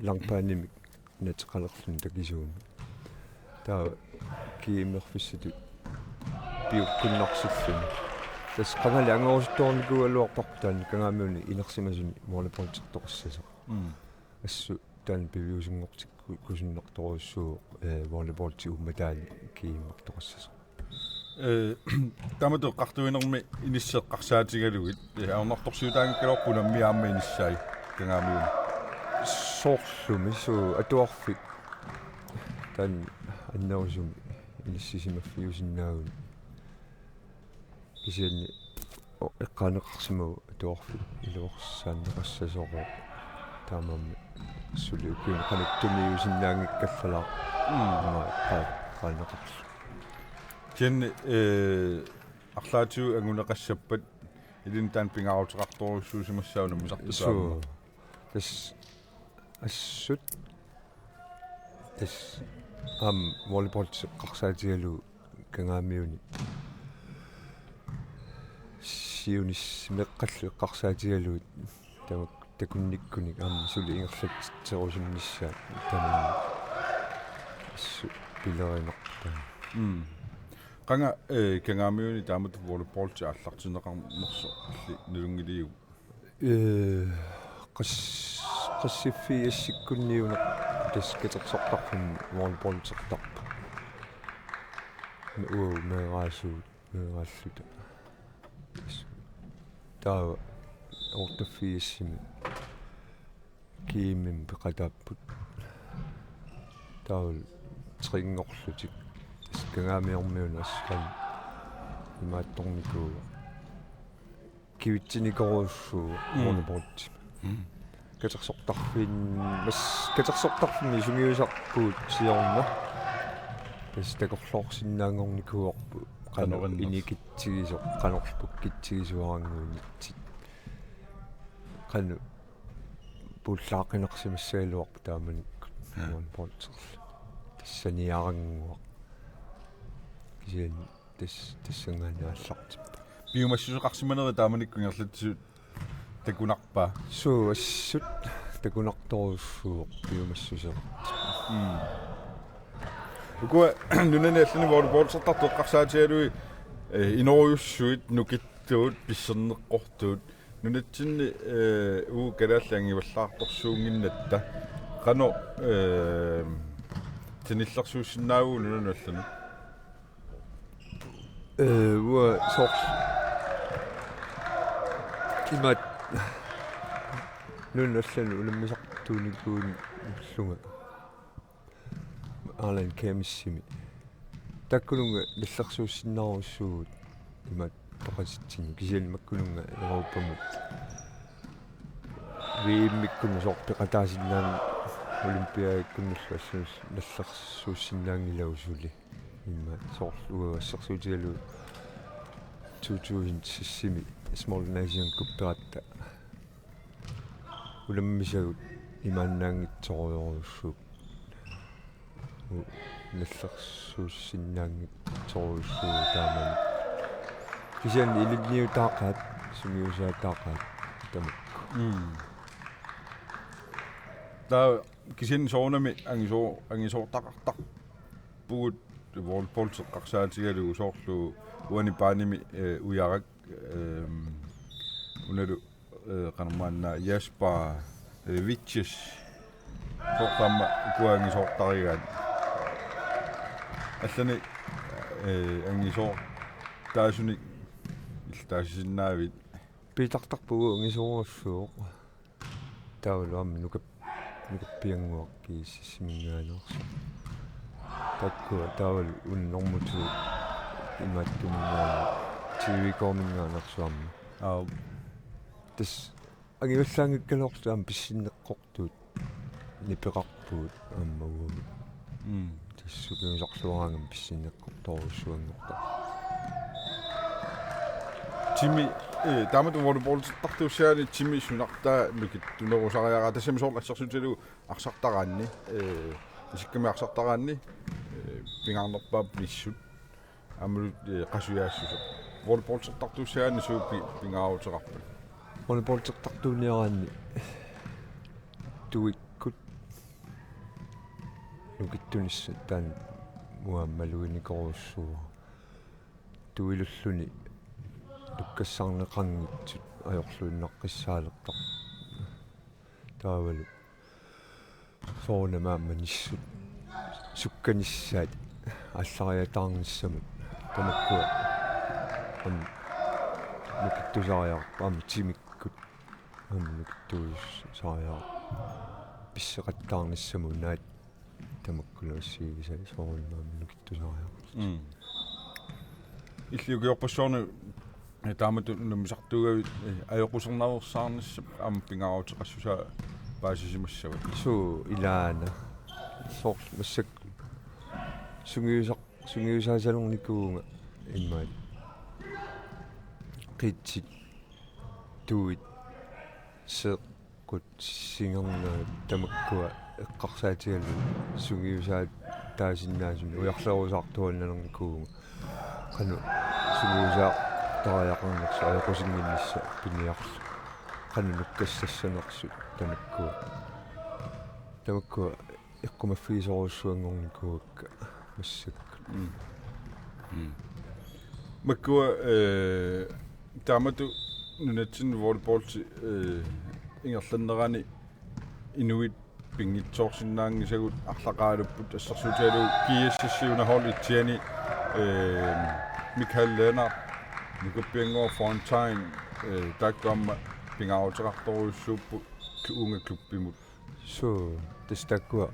langbanimik nateqalerluni takisuumik. Taava G M-erfissatut piukkunnarsilluni. Tassa qangali angorusuttoornikuugaluarparput taanna Kangaamiuni inersimasuni volleyballtertoqassasoq. Mm. Assut taanna piviusunngortikkusunnartorujussuuvoq, eh, volleyballip uummataani G M-ertoqassasoq. Ee, taamatut eqqartuinermi inissi eqqarsaatigalugit, ee, ajornartorsiutaanngikkaluarpoq unammineq aamma inissai Kangaamiuni. Soorlumi suu atuarfik taanna annerusumik inissisimaffiusinnaagunik. Kisianni o-, eqqaaneqarsimavoq atuarfik iluarsaanneqassasoq, taamaammat suli ukiuni qanittumiusinnaanngikkallarpoq. Mm. Ima eqqaa-, eqqaaneqarlugu. Kisianni, ee, arlaatigut anguneqassappat ilinnut taanna pingaaruteqartorujussuusimassaaq unammisartutut aamma. Suu. Tassa assut. Tassa aamma volleyball eqqarsaatigalugu Kangaamiuni. Siunissami eqqallu eqqarsaatigalugit tamakku takunnikkunik aamma suli ingerlatitserusunnissaat tamanna assut pilerinarpoq. Mm. Qanga, ee, Kangaamiuni taamatut volleyball aallartinneqarnersoq illit nalunngiliuk? Ee, qas-, qassiffik assikkunniuna tassa katersortarfimmi volleyballtertarput. Uagut meeraasuut, meeraalluta. Taava otteogfirsimi G M-imi peqataapput. Taavalu trinngorlutik. Tassa Kangaamiormiuna assaat imaattornikuuvoq. Kivitsinikorujussuuvoq. Mm. Monoporti. Mm. Katersortarfimmi, mas-, katersortarfimmi sungiusarpugut siorna. Tassa takorloorsinnaanngornikuuarput qanoq qanoq innaat inikitsigisoq, qanorlu pukkitsigisuarannguinitsit. Qanoq puullaaqqinarsimassagaluarpoq taamanikkut. Mm. Monoporterlu. Tassaniarannguaq. Kisianni tas-, tassanngaanniit aallartippoq. Piumassuseqarsimanerit taamanikkut ingerlatsisut takunarpa? Suu, assut takunartorujussuuvoq piumassuseqartut. Mm. Ukua nunani allani volleyballtertartut eqqarsaatigalugit, ee, inorujussuit, nukittuut, pisserneqqortuut. Nunatsinni, ee, uagut kalaallit angivallaartorsuunnginnatta. Qanoq, ee, sanilliussinnaavigit nunanut allanut? Ee, uanga soorlu imaattoq nunanut allanut unammisartuunikuunngilanga. Arlanda Games-imi. Taakkununnga nallersuussinnaarujussuuvugut imaattoq peqatitsinnut, kisianni makkununnga Europamut V M-ikkut soorlu peqataasinnaanngillat, olympiadikkunullu assanis nallersuussinnaanngilagut suli. Immaqa soorlu uagut assersuutigalugu to tusind seks-imi Small Nation Cup-eratta unammisagut imaannaanngitsorujussuupput. U-, nallersuussinnaanngitsorujussuuvoq taamani. Kisianni ilinniutaaqaat, sungiusaataaqaat tamakku. Mm. Taava kisianni soorunami angisoo-, angisoortaqartarpugut volleyball eqqarsaatigalugu soorlu uani baanimi, ee, ujarak, ehm, unalu, ee, qanormaanna Jasper, ee, Vitjes. Soorlu aamma ukua angisoortarigaat. Allani, ee, angisoortaasunik illit taasisinnaavit? Piitartarpugut angisoorujussuuvoq. Taavalu aamma nukap-, nukappiannguaq G S S-iminngaanneersoq. Taakkua taavalu unnermutu imaattuminngaanneersoq T V K-minngaanneersoq aamma. Aap. Tassa angivallaanngikkaluarluta aamma pissinneqqortuut nipeqarpugut aamma uagut. Mm. Tassa ukiusarluaraangami pissinneqqortorujussuanngortarpoq. Timi, ee, taamatut volleyballtertartuussiaani timi sunartaa nukittunerusariaqarpa, tassami soorlu assersuutigalugu arsartaraanni, ee, isikkamik arsartaraanni, ee, pingaarnerpaap nissut. Aammalu, ee, qasujaassuseq. Volleyballtertartuussiaani suut pi-, pingaaruteqarpat? Volleyballtertartuuniaraanni tuikkut nukittunissat taanna uanga maluginikuuarpara. Tuilulluni tukkassaarneqanngitsut ajorluinnaqqissaalertarput. Taavalu soorunami aamma nissut sukkanissaat aallariataarnissamut Tamakkua aamma nukittusariaqarput aamma timikkut aamma nukittusariaqarput pisseqattaarnissamut naak tamakkulu assigisaat soorunami nukittusariaqarput. Mm. Illit ukiorpassuarni, eh, taamatut unammisartuugavit, eh, ajoqusernaveersaarnissap aamma pingaaruteqassusaa paasisimassavat? Suu, ilaana. Soorlu massakkut sungiusaq-, sungiusaasalernikuuvunga imaat. Qitsit, tuit, seeqqut, singernaat tamakkua eqqarsaatigalugit sungiusaataasinnaasunik ujarlerusaartuaannarnikuuvunga. Qanoq sungiusaartariaqarnersoq ajoqusinnginnissaq piniarlugu. Qanoq nukkassanersoq tamakkua. Tamakkua eqqumaffigisorujussuanngornikuuakka massakkut. Mm. Mm. Makkua, eh, taamatut nunatsinni volleyballi, eh, ingerlannerani inuit pinngitsoorsinnaanngisagut arlaqaraluupput, assersuutigalugu G S S-i una hold etsiani, eh, Michael Lennert, Nukappiannguaq Fontain, eh, taakku aamma pingaaruteqartorujussuupput klu-, uunga klubbimut. Suu, tassa taakkua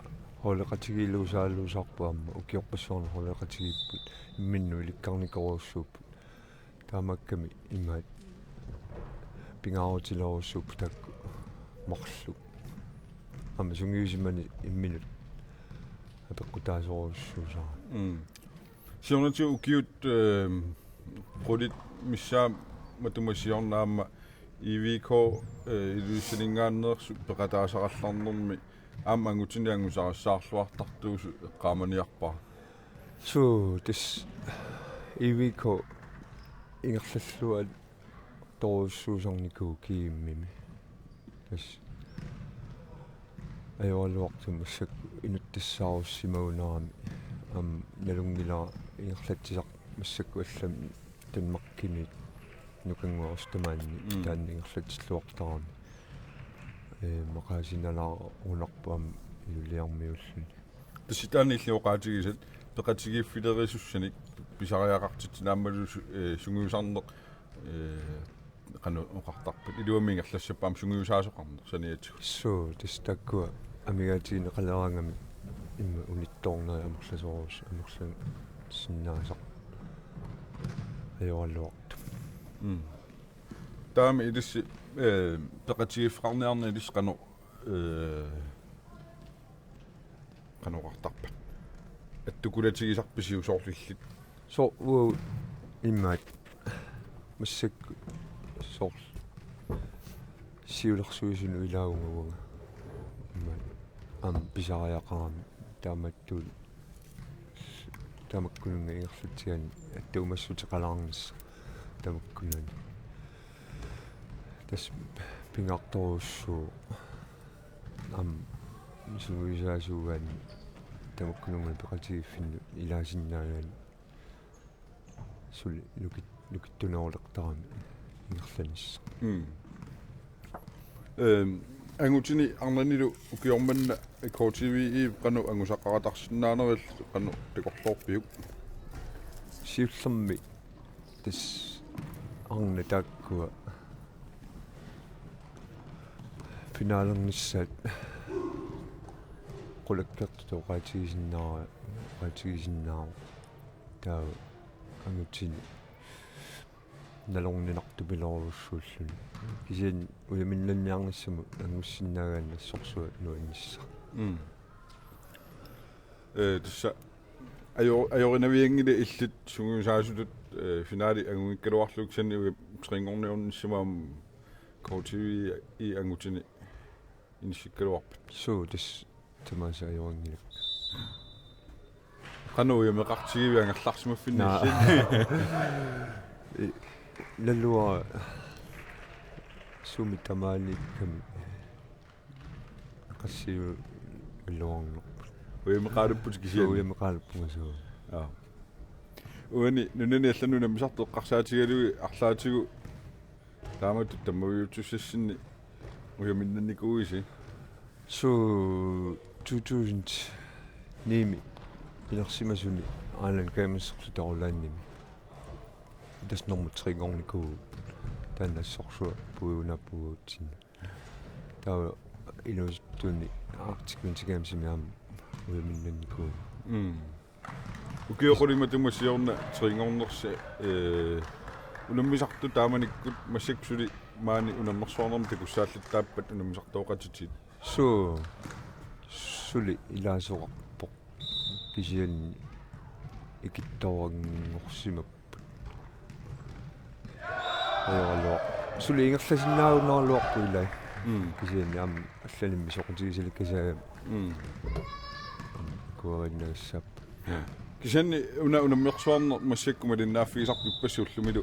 holdeqatigiillugu saaluusaarput aamma ukiorpassuarni holdeqatigiipput imminnut ilikkarnikorujussuupput. Taamaakkami imaat pingaarutilerujussuupput taakku marluk. Aamma sungiusimaneq imminut apeqqutaasorujussuusarami. Mm. Siornatigut ukiut, ehm, qulit missaat matuma siorna aamma I V K, eh, Ilulissaninngaanneersut peqataasarallarnermi aamma angutini angusarissaarluartartuusut eqqaamaniarpara. Suu, tassa I V K ingerlalluartorujussuusarnikuuvoq G M-imi. Tassa ajoraluartumik massakkut inuttassaarussimagunarami aamma nalunngilara ingerlatsisartut massakkut allamik Danmarkimi nukannguaq tamaani. Mm. Taanna ingerlatsilluartarami. Ee, maqaasinalaarunarpoq aamma Ilulissarmiuulluni. Tassa taanna illit oqaatigisat peqatigiiffilerusussanik pisariaqartitsineq aammalu su-, ee, sungiusarneq, ee, qanoq oqartarpat, iluamik ingerlassappat aamma sungiusaasoqarneq saniatigut? Suu, tassa taakkua amigaatigineqaleraangamik immaqa unittoornerit amerlasoorus-, amerlasinnaasaq ajoraluartumik. Mm. Taama ilissi, eh, peqatigiiffeqarniarneq ilissi qanoq, eh, qanoq oqartarpat? Attukulatigisarpisiuk soorlu illit? Soo, uagut imaat massakkut soorlu siulersuisunut ilaavunga uanga. Imaat aamma pisariaqarami taamatut tamakkununnga ingerlatsiani attuumassuteqalaarnissaq tamakkunani. Tassa pingaartorujussuuvoq aamma sungiusaasuugaanni tamakkununnga peqatigiiffinnut ilaasinnaagaanni suli nukit-, nukittunerulertarami ingerlanissaq. Mm. Ehm, angutini arnanilu ukioq manna K T V-ip qanoq angusaqaratarsinnaanerit qanoq takorloorpiuk? Siullermik tassa arnat taakkua finalernissaat qulakkeertutut oqaatigisinnaara-, oqaatigisinnaavoq. Taava angutini nalorninartupiloorujussuulluni. Kisianni ujaminnanniarnissamut angussinnaagaanni assorsuaq nuannissaq. Mm. Ee, tassa ajo-, ajorinavianngilat illit sungiusaasutut, ee, finali angugikkaluarlugu kisianni uja-, trinngorniornissama aamma K T V-ip angutini inissikkaluarpat? Suu, tassa tamaasa ajorinngilakka. Qanoq ujameqartigivit angerlarsimaffinni? Naa. Illit? I-, naluara sumi tamaaniikkami qassiugaluarnerput. Ujameqaalupputit kisianni? Ujameqaaluppunga suu. Aa. Uani nunani allanut unammisartut eqqarsaatigalugit arlaatigut taamatut tammaviuuttussassinni ujaminnannikuuisi? Suu, to tusind ni-mi inersimasumi Island Games-erluta Orlandimi. tassa normu tre-nngornikuuvugut. Taanna assorsuaq puigunaapput uatsinnut. Taava inuusuttuunni Arctic Winter Gamesimi aamma ujaminnannikuuvugut. Mm. Ukioq qulit matuma siorna tre-nngornersi, ee, unammisartut taamanikkut massakkut suli maani unammersuarnermi takussaallattaarpat unammisartooqatitit? Suu, suli ilaasoqarpoq. Kisianni ikittoranngorsimapput. Ajoraluaq. Suli ingerlasinnaagunaraluarpoq ilai. Mm. Kisianni aamma allanimmi soqutigisalikkasaagamik. Mm. Kuarinnagassaap. Ja. Kisianni una unammersuarneq massakkut malinnaaffigisarput ippassaq ullumilu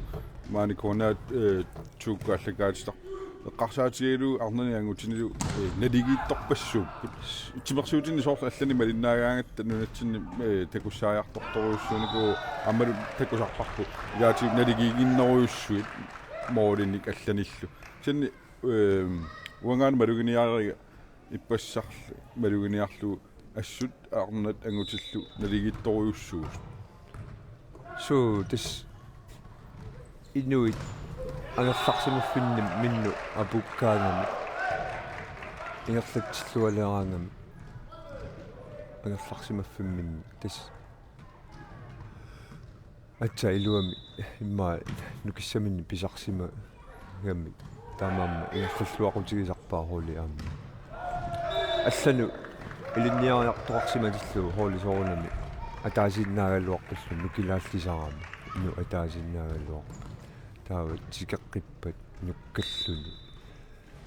maani Kuanaat, eh, tuukku allakkaatitaq. Eqqarsaatigalugu arnani angutinilu, eh, naligiittorpassuupput. Timersuutini soorlu allani malinnaagaangatta nunatsinni, eh, takussaajartortorujussuunikuuvoq aammalu takusarparput. Ilaatigut naligiiginnerujussuit målinik allanillu. Kisianni, eh, uangaana maluginiariga ippassarlu maluginiarlugu assut arnat angutillu naligiittorujussuusut. Suu, tassa inuit angerlarsimaffinni minnut apuukkaangamik ingerlatsillualeraangamik angerlarsimaffimminni tassa aatsaat iluamik immaqa nukissaminnik pisarsimagamik taamaammat ingerlalluaqutigisarpaat holdit aamma. Allanut ilinniariartoqarsimatillugu holdit soorunami ataasiinnaagaluarpallu nukilaallisarami. Inuk ataasiinnaagaluarpat. Taava tikeqqippat nukkalluni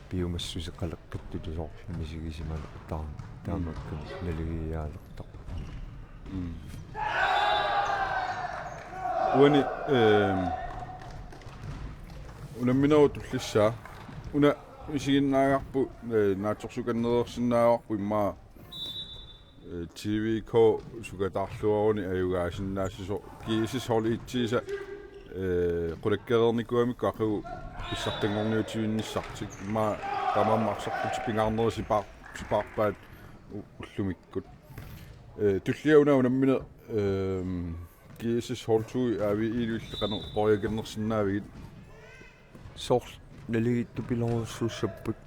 piumassuseqaleqqittutut soorlu misigisimalertarami. Mm. Taamaakkamik naligiiaalertarput. Mm. Uani, ehm, unamminerup tullissaa. Una isiginnaagarput, eh, naatsorsukannereersinnaavarput immaqa eh, T V K sukataarluaruni ajugaasinnaassisoq G S S hold et-iisa, eh, qulakkeereernikuugamikkit aqagu pissartanngorniutivinnissartik. Immaqa taamaammat arsarlutik pingaarnerit sipaar-, sipaarpaat u-, ullumikkut. Eh, tullia una unammineq, ehm, G S S hold to A V I-lu illit qanoq qoriakinnersinnaavigit? Soorlu naligiittupilorujussuussapput.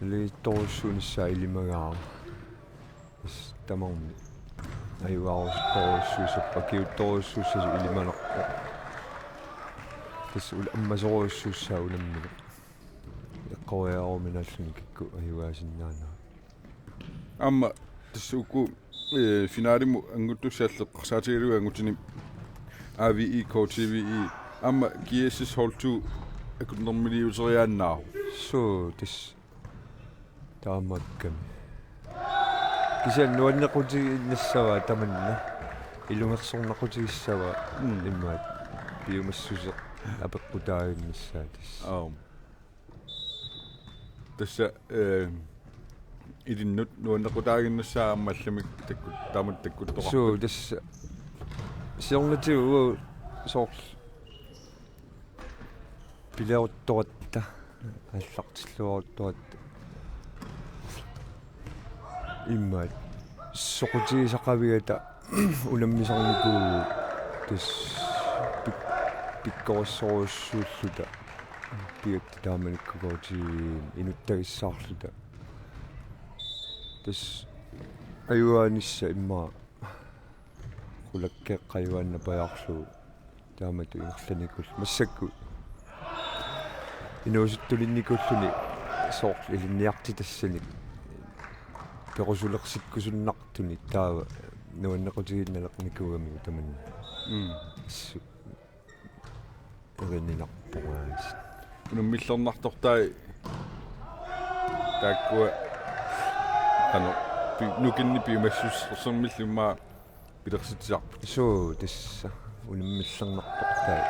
Naligiittorujussuunissaa ilimagaara. Tassa tamarmik ajugaarusuttorujussuussapput, akiuuttorujussuussasoq ilimanarpoq. Tassa ul-, ammasorujussuussaaq unammineq. Eqqoriaaruminaalluni kikkut ajugaasinnaanerat. Aamma tassa uku, eh, finalimut annguttussat allat eqqarsaatigalugit angutini A V I K T V I aamma G S S hold to akunnermiliuteriaannaavoq. Suu, tassa taamaakkami. Kisianni nuannequtiginnassavaa tamanna. Ilungersornequtigissavaa. Mm. Immaqa piumassuseq apeqqutaaginnassaaq tassa. Aap. Tassa, eh, ilinnut nuannequtaaginnassaaq aamma allamik takkut-, taamatut takkuttoqarpat. Suu, tassa siornatigut uagut soorlu pileruttoratta, aallartilluaruttoratta. Immaqa soqutigisaqavigata unammisarnikuuvugut tassa pik-, pikkorissorujussuulluta. Pigatta taamanikkut K T V-mi inuttagissaarluta. Tassa ajugaanissaq immaqa qulakkeeqqap ajugaannapajaarlugu taamatut ingerlanikuulluni. Massakkut inuusuttulinnikuulluni soorlu ilinniartitassanik perusulersikkusunnartunik taava nuannequtigiinnarnikuugamiuk tamanna. Mm. Assut erininarpoq aasiit. Unammillernartortai taakkua qanoq pi-, nukinnik piumassusersornermillu immaqa pilersitsisarput. Suu, tassa unammillernartortai.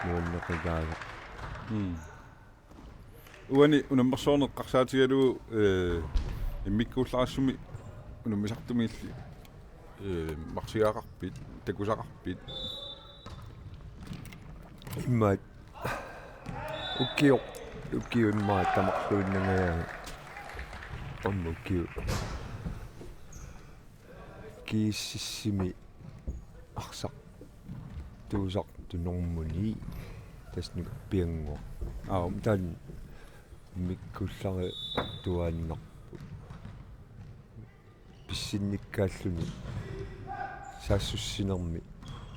Nuanneqigaaga. Mm. Uani unammersuarneq eqqarsaatigalugu, eh, immikkuullarissumik unammisartumi illit, eh, marsigaqarpit, takusaqarpit? Immaqa ukioq, ukioq immaqa tamarluinnangajaa. Aamma ukioq. GSS-imi arsartuusartut normu ni, tassa nuppiannguaq. Aap. Taanna immikkuullarituaannarpoq. Pissinnikkaalluni saassussinermi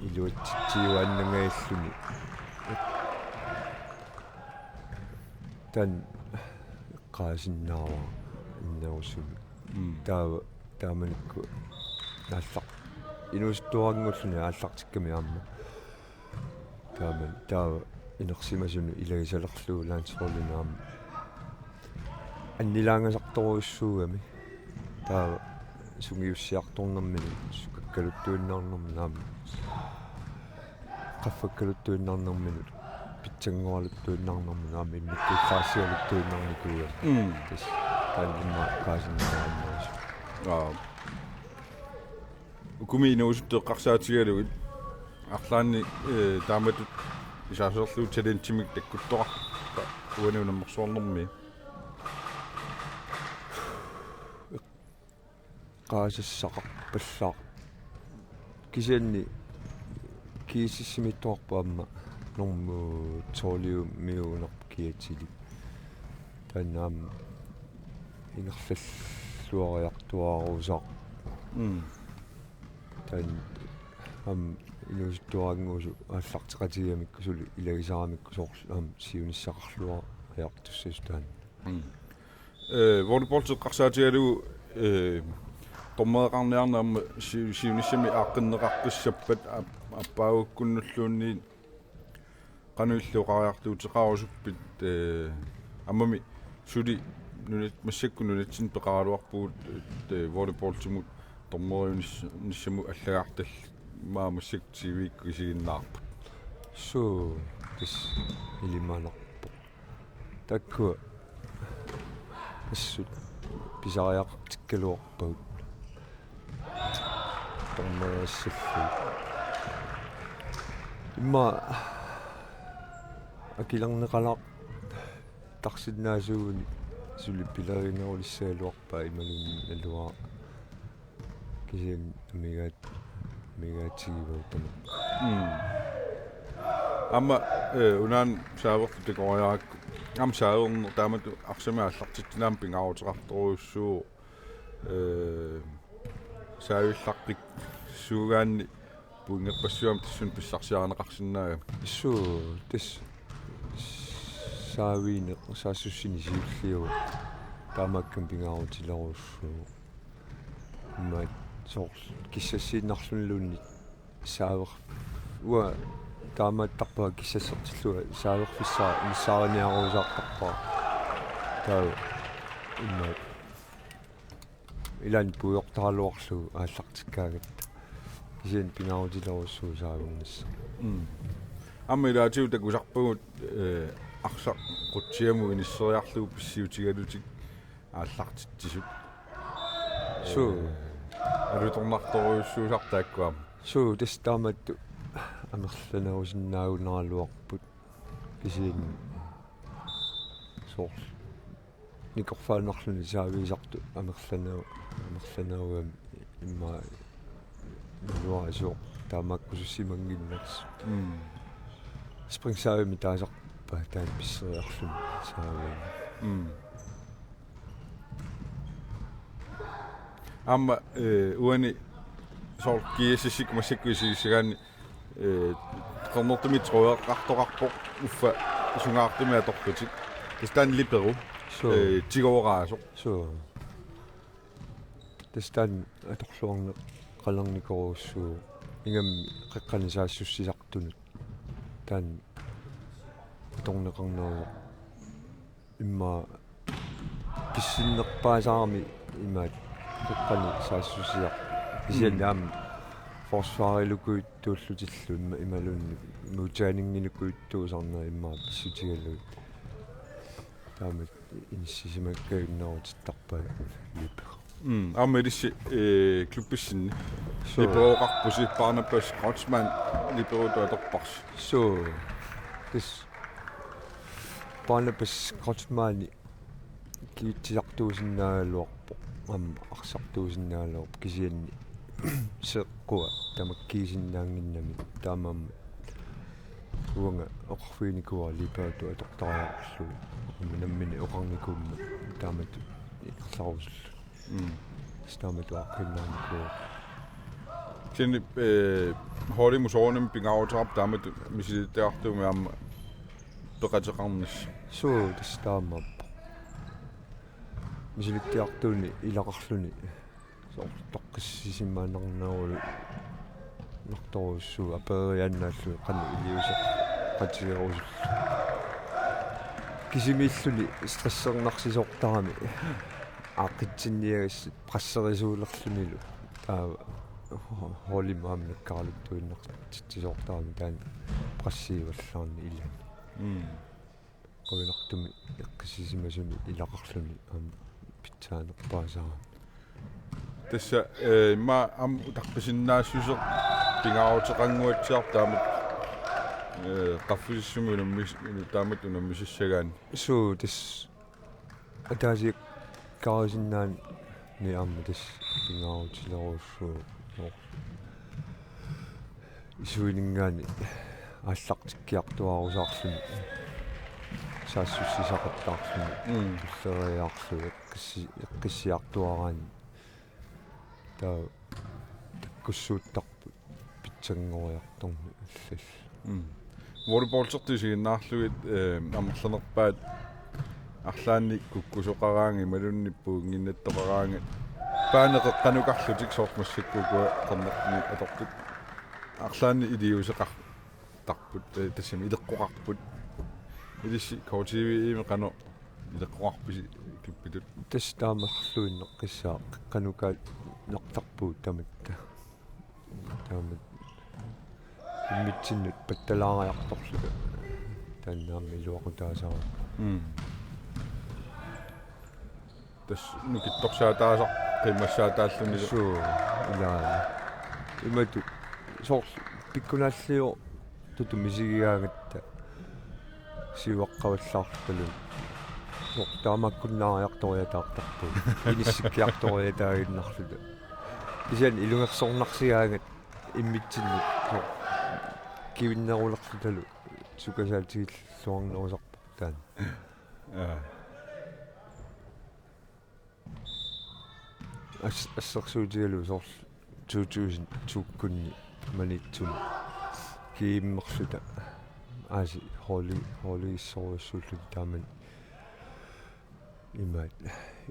iluatsitsiuaannangaalluni. Taanna eqqaasinnaavara innerusumik. Mm. Taava taamanikkut aallaq-, inuusuttuarannguulluni aallartikkami aamma. Taamani, taava inersimasunut ilagisalerlugu landsholdinut aamma annilaangasartorujussuugami. Taava sungiussiartornerminut, sukakkaluttuinnarnerminut aamma, qaffakkaluttuinnarnerminut, pitsanngoralutuinnarnerminut aamma immikkuullaarsigaluttuinnarnikuugami. Mm. Tassa taanna immaqa eqqaasinnaavara innerusumik. Aap. Ukumi inuusuttut eqqarsaatigalugit arlaannik, eh, taamatut isaaserlugu talentimik takkuttoqarpa uani unammersuarnermi? Eqqaasassaqarpallaaq. Kisianni GSS-imiittoqarpoq aamma normu tolv-imiuunerpoq kiatilik. Taanna aamma ingerlalluariartuaarusaarpoq. Mm. Taanna aamma inuusuttuarannguusut aallarteqatigigamikku suli ilagisaramikku soorlu aamma siunissaqarluariartussasut taanna. Mm. Eh, volleyball eqqarsaatigalugu, eh, dommereqarniarneq aamma si-, siunissami aaqqinneqaqqissappat aap-, aappaagukkunnulluunniit qanoq illit oqariartuuteqarusuppit, eh, aammami suli nunat-, massakkut nunatsinni peqaraluarpugut, eh, volleyballtimut dommeriunis-, -nissamut allagartallit, immaqa massakkut T V-kkut isiginnaarput. Suu, tassa ilimanarpoq. Taakku assut pisariaqartikkaluarpagut. Torneriassallu. Immaqa akilerneqalaartarsinnaasuuguni suli pilerinerulissagaluarpaa imaluunniit naluara. Kisianni amigaat-, amigaatigivagut tamakku. Mm. Aamma, eh, unaana saavertut takoriarakku. Aamma saaverneq taamatut arsamik aallartitsineq aamma pingaaruteqartorujussuuvoq. Eh, saavillaqqikkusuugaanni pointerpassuit aamma tassunga pissarsiarineqarsinnaagami. Suu, tassa saaviineq saassussineq siulliuvoq. Taamaakkami pingaarutilerujussuuvoq. Immaqa soorlu kissassiinnarluniluunniit saaver-, uanga taamaattarpara kissassertillunga saaverfissaq inissaariniarusaartarpara. Taava immaqa ilaanni puigortaraluarlugu aallartikkaangatta. Kisianni pingaarutilerujussuuvoq saavinnissaq. Mm. Aamma ilaatigut takusarpagut, eh, arsaq qutsiamut inisseriarlugu pissiutigalutik aallartitsisut. Suu. Eh, alutornartorujussuusartut taakkua aamma. Suu, tassa taamatut amerlanerusinnaagunaraluarput. Kisianni soorlu nikorfaannarluni saaviisartut amerlaneu-, amerlanerugamik immaqa naluara sooq taamaakkusussimannginnersut. Mm. Springsaavimik taasarpaat taanna pisseriarluni saaviineq. Mm. Aamma, eh, uani soorlu GSS-ikkut massakkut isigissagaanni, eh, qernertumik trueqartoqarpoq uffa sungaartumik atorlutik. Tassa taanna libero. Suu. Eh, tigooraasoq. Suu. Tassa taanna atorluarneqalernikorujussuuvoq. Ingammik qeqqani saassussisartunut. Taanna atorneqarneruvoq. Immaqa pissinnerpaasarami imaattoq qeqqani saassussiaq. Kisianni Mm. aamma forsvarilukujuttuullutillu imma-, imaluunniit modtagendinnginukujuttuusarneq immaqa pissutigalugu. Taama inissisimakkajunnaarutittarpaat libero. Mm, aamma ilissi, eh, klubbissinni. Suu. Liberoqarpusi Barnabas Kreutzmann liberotut atorparsi. Suu. Tassa Barnabas Kreutzmanni kigutsisartuusinnaagaluarpoq, aamma arsartuusinnaagaluarpoq kisianni seeqqua tamakkiisinnaannginnami, taamaammat uanga oqarfiginikuuara Libertap atortariaqarlugu, aamma nammineq oqarnikuummat taamatut ingerlarusullugu. Mm. Tassa taamatut aaqqiinnaarnikuuara. Kisianni, eh, holdimut soorunami pingaaruteqarpoq taamatut misilittagartuumik aamma peqateqarnissaq. Suu, tassa taamaappoq. Misilittagartuunik ilaqarluni soorlu toqqissisimaannarnerulernartorujussuuvoq, apereriaannaallugu qanoq iliuuseqatigerusullugu. Kisimiilluni stressernarsisoortarami aaqqitsinniagassat presserisuulerlunilu. Taava holdimut aamma nakkaraluttuinnartitsisoortarami taanna pressiuallaarneq ilani. Mm. Qujanartumik eqqissisimasuni ilaqarluni aamma pitsaanerpaasarami. Tassa, eh, immaqa aamma utaqqisinnaassuseq pingaaruteqannguatsiarpoq taamatut, eh, qaffasissumi unammis-, unu-, taamatut unammisassagaanni. Suu, tassa ataasiakkaarisinnaaneq aamma tassa pingaarutilerujussuuvoq. Isuininngaanniit aallartikkiartuaarusaarluni, saassussisaqattaarluni, mm, tulleriiaarlugu eqqissi-, eqqissiartuaaraanni. Taava takkussuuttarput pitsanngoriartorneq allallu. Mm. Volleyballtertut isiginnaarlugit, eh, amerlanerpaat arlaannik kukkusoqaraangat imaluunniit puinnginnattoqaraangat, paani qeqqanukarlutik soorlu massakkut ukua qernertumik atortut arlaannik iliuuseqartarput, eh, tassami ileqqoqarput. Ilissi K T V-mi qanoq ileqqoqarpisi klippitut? Tassa taamaarluinnaqqissaaq, qeqqanukannartarpugut tamatta. Taama immitsinnut pattalaariartorluta taanna aamma iluaqutaasarami. Mm. Tassa nukittorsaataasaq qiimmassaataalluni. Suu, ilaana. Imatut soorlu pikkunaalliortutut misigigaangatta siuaqqavallaarlutalu. Soorlu taamaakkunnaariartoriataartarpugut. Inissikkiartoriataaginnarluta. Kisianni ilungersornarsigaangat immitsinnut soorlu kivinnerulerlutalu sukasaatigilluarnerusarpoq taanna. Aa. As-, assersuutigalugu soorlu to tusind to-kkunni Maniitsumi GM-erluta aasiit holdigi-, holdigissorujussuulluta taamani imaat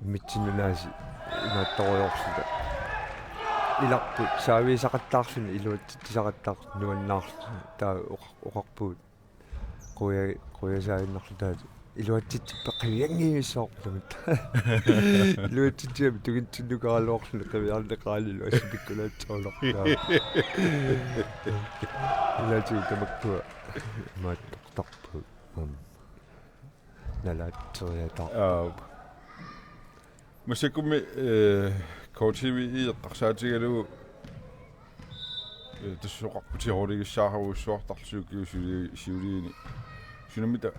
immitsinnut aasiit imaattorujoorluta. Ilarput saaviisaqattaarluni iluatsitsisaqattaarluni nuannaarluta taava oqa-, oqarpugut quja-, qujasaaginnarluta taava iluatsitsippat qivianngivissoortumik. Iluatsitsiami tungitsinnukaraluarluni qiviarneqaraluarluni assut pikkunaatsoolertaa. Ilaatigut tamakkua imaattortarpugut. Aamma. Nalaatseriataarpoq. Aa. Massakkummi, eh, K T V-i eqqarsaatigalugu, eh, tassa oqarputit holdigissaarujussuartarlusi ukiut siuli-, siuliini. Sunammita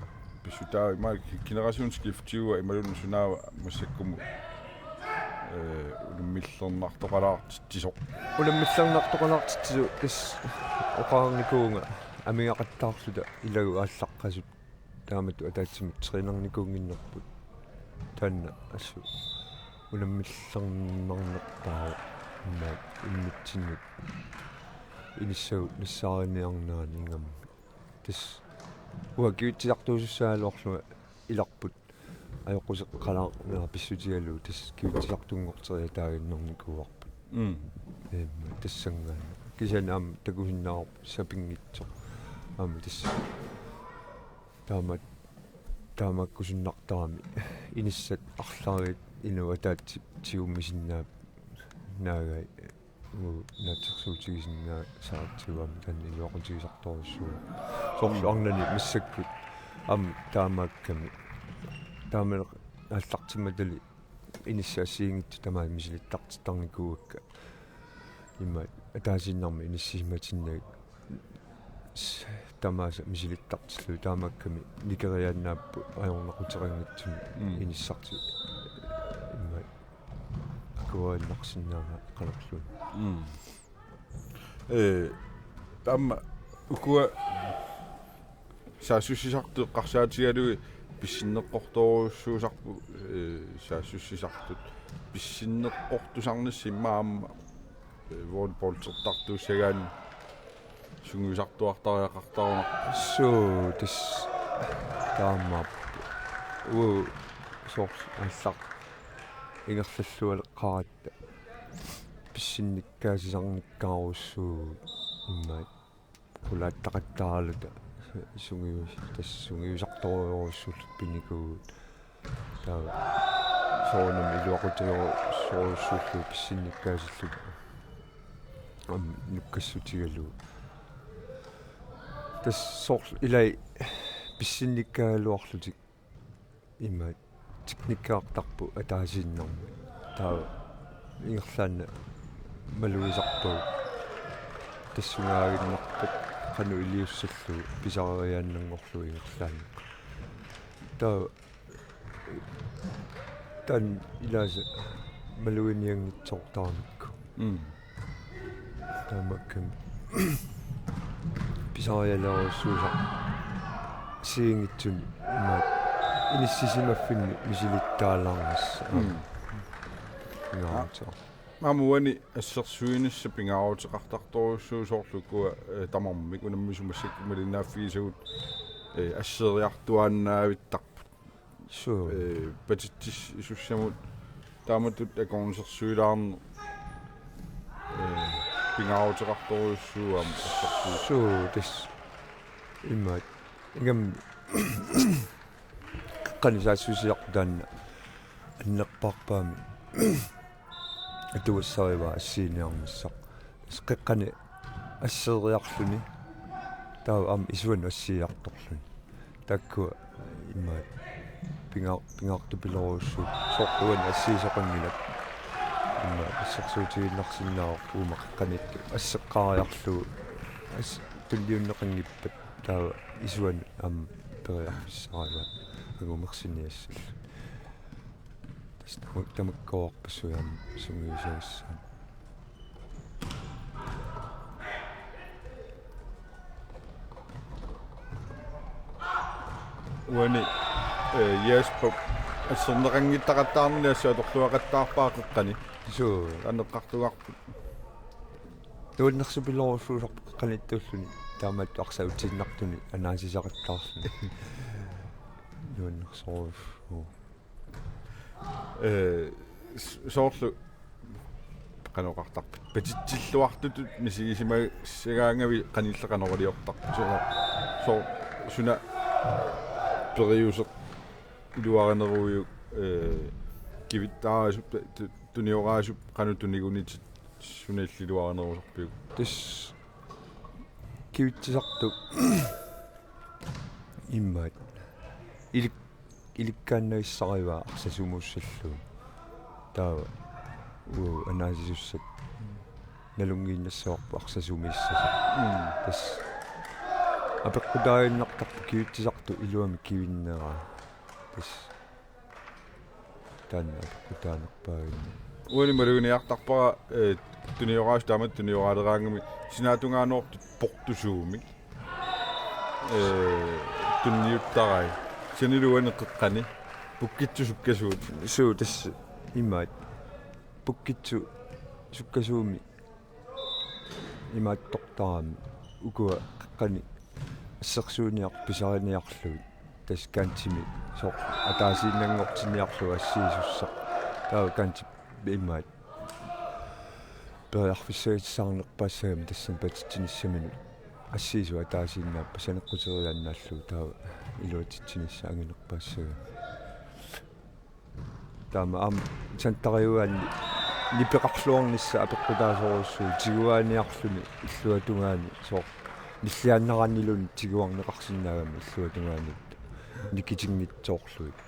pissutaava imaluunniit generationsskiftiua imaluunniit sunaava massakkumut, eh, unammillernartoqalaartitsisoq? Unammillernartoqalaartitsisoq tassa oqarnikuuvunga amigaqattaarluta ilagut aallaqqasut. Taamatut ataatsimut trænernikuunnginnerput. Taanna assut unammillernarnerpaavoq, immaqa immitsinnut inissagut nassaariniarnerani ingammik. Tassa uanga kigutsisartuusussaagaluarlunga ilarput ajoquseqqalaarnera pissutigalugu tassa kigutsisartunngorteriataaginnarnikuuarput. Mm. Ehm, tassanngaanniit. Kisianni aamma takusinnaavarput sapinngitsoq. Aamma tassa. Taama, taamaakkusunnartarami inissat arlallit inuit ataatsip tigummisinnaap naagai uu naatsorsuutigisinnaasaratsigu aamma taanna iluaqutigisartorujussuuvoq. Soorlu arnani massakkut aamma taamaakkami. Taamani aallartimmatali inissat assigiinngitsut tamaasa misilittartittarnikuuakka. Immaqa ataasiinnarmik inissisimatinnagit s-, tamaasa misilittartillugit taamaakkami nikeriaannaapput ajornaquteqanngitsumik. Mm. Inissarti-, immaqa Kuaannarsinnaanga qanorluunniit. Mm. Ee, taama ukua saassussisartut eqqarsaatigalugit pissinneqqortorujussuusarput, ee, saassussisartut pissinneqqortusarnissaq immaqa aamma, ee, volleyballsertartuussagaanni sungiusartuartariaqartarunarpoq. Suu, tassa taamaappoq. Uu, soorlu allaq ingerlallualeqqaaratta pissinnikkaasisarnikkaarujussuuvugut immaqa qulaattaqattaaraluta sungius-, tassa sungiusartorujussuulluta pinikuuvugut. Taava soorunami iluaquteqarujussuulluta pissinnikkaasilluta aamma nukkassutigalugu. Tassa soorlu ilai pissinnikkaagaluarlutik immaqa teknikkeqartarput ataasiinnarmik. Taava ingerlaannaq malugisarpagut. Tassungaaginnarpoq qanoq iliussallugu pisariaannanngorlugu ingerlaannaq. Taava taanna ilaasa maluginianngitsoortaramikku. Mm. Taamaakkamik pisarialerujussuusarpoq assigiinngitsunik imaat inissisimaffinni misilittaalaarnissaq. Mm. Pingaarutigaarput. Aamma uani assersuinissaq pingaaruteqartartorujussuuvoq soorlu ukua, eh, tamarmik unammisut massakkut malinnaaffigisagut, eh, asseriartuaannavittarput. Suu. Ee, patitsis-, isussamut taamatut akornusersuilaarneq, ee, pingaaruteqartorujussuuvoq aamma assersuut. Suu, tassa immaqa ingammik qeqqani saassussisarput taanna annerpaarpaamik atugassarivaa assiiniarnissaq. Tassa qeqqani asseriarluni taava aamma isuanut assiiartorluni. Taakkua immaqa pinga-, pingaartupilorujussuupput. Soorlu uani assiisoqanngilaq. Immaqa assersuutigiinnarsinnaavarput uuma qeqqaniittoq asseqqaariarlugu. As-, tunniunneqanngippat taava isuanut aamma periarfissarivaa angumersiniassallugu. Tassa tamak-, tamakkuarpassuit aamma sungiusagassaat. Uani, eh, Jesper asserneqanngittaqattaarnini assut atorluaqattaarpara qeqqani. Suu. Anneqqartugarput. Nuannersupilorujussuusarpoq qeqqaniittuulluni taamaattoq arsaq utiinnartunik anaasisaqattaarluni. Nuannersorujussuuvoq. Ee, s-, soorlu qanoq oqartarpit. Patitsilluartutut misigisimassagaangavit qanilli qanoq iliortarpit. Suna, soo-, suna periuseq iluarineruiuk, ee, kivittaarasup, tu-, tu-, tunioraasup qanoq tunigunitit suna illit iluarinerusarpiuk? Tassa kivitsisartut immaqa ilik-, ilikkaannagissarivaa arsaq sumuussallugu. Taava uu anaasisussat nalunngiinnassavarput arsaq sumiissasoq. Mm. Tassa apeqqutaaginnartarpoq kivitsisartut iluamik kivinneraa. Tassa taanna apeqqutaanerpaaginni. Uani maluginiartarpara, eh, tunioraasut taamatut tunioraaleraangamik sinaatungaanuartut portusuumik. Ee, tunniuttarai. Sanilu uani qeqqani. Pukkitsut sukkasuut. Suu, tassa imaat. Pukkitsut sukkasuumik imaattortarami. Ukua qeqqani assersuiniartut pisariniarlugit. Tassa kantimi soorlu ataasiinnanngortinniarlugu assiisussaq. Taava kantip imaat periarfissagissaarnerpaassagami tassani patitsinissaminut assiisut ataasiinnaappat saneqquteriaannaallugu taava iluatsitsinissaq anginerpaassagami. Taama aamma santtariugaanni nipeqarluarnissaq apeqqutaasorujussuuvoq tiguaaniarluni illuatungaani soorlu nilliaannaraanniluunniit tiguarneqarsinnaagami illuatungaani nikitinngitsoorlugit.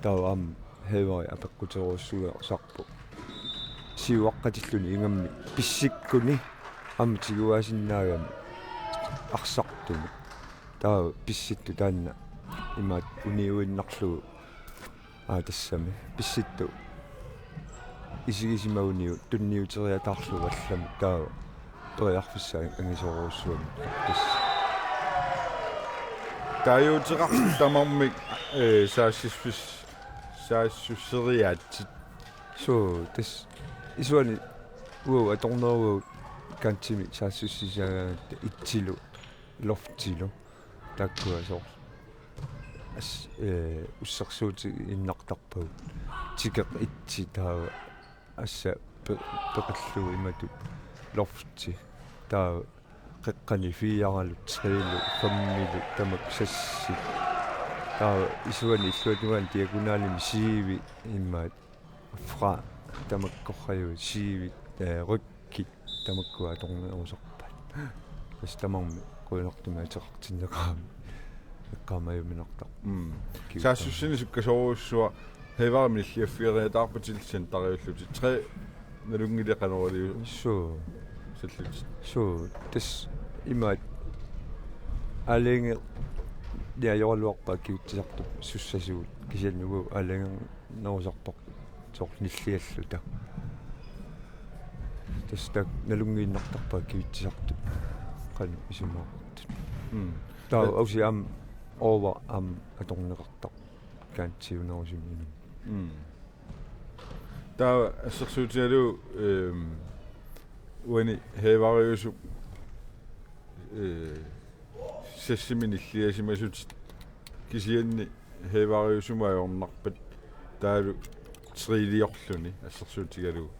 Taava aamma Haverik apeqquterujussuusarpoq. Siuaqqatilluni ingammik pissikkuni aamma tiguaasinnaagami arsartumi. Taava pissittut taanna imaat uniuinnarlugu. Aa, tassami. Pissittut isigisimaguniuk tunniuteriataarlugu allamut taava periarfissaq angisoorujussuanngorpoq tassa. Taaguuteqarpoq tamarmik, eh, saassusseriaatsit. Suu, tassa isuani uagut atornerugatta kantimi saassussisaagaangatta itsilu, loftilu. Taakkua soorlu. As-, eh, ussersuutigiinnartarpagut. Tikeq itsi taava assut pe-, peqillugu imatut lofti. Taava qeqqani firealu, treelu, femmilu, tamakku sassi. Taava isuani illuatungaani diagonalimi syvi immaqa fra tamakkorrajuit syvi, eh, ryg- ki tamakkua atornerusarpaat. Tassa tamarmik qujanartumik ateqartinneqarami. Eqqaamajuminartarpoq. Mm. Kiutaa. Saassussineq sukkasoorujussuaq, Heivarimik nilliaffigeriataarpatillu centeriullutit. Tre nalunngileqanoriu. Suu. Sallutit. Suu, tassa imaat aalajangerniajoraluarpaa kigutsisartup sussasugut. Kisianni uagut aalajanger- nerusarpoq soorlu nillialluta. Tassa taakku nalunngiinnartarpaat kigutsisartut qanoq isumaqartut. Mm. Taava, eh, usi aamma over aamma atorneqartarpoq kantsiunerusumik inummut. Mm. Taava assersuutigalugu, ehm, uani Heivariusup, eh, sassimi nilliasimasutit kisianni Heivariusumut ajornarpat taavalu triiliorluni assersuutigalugu.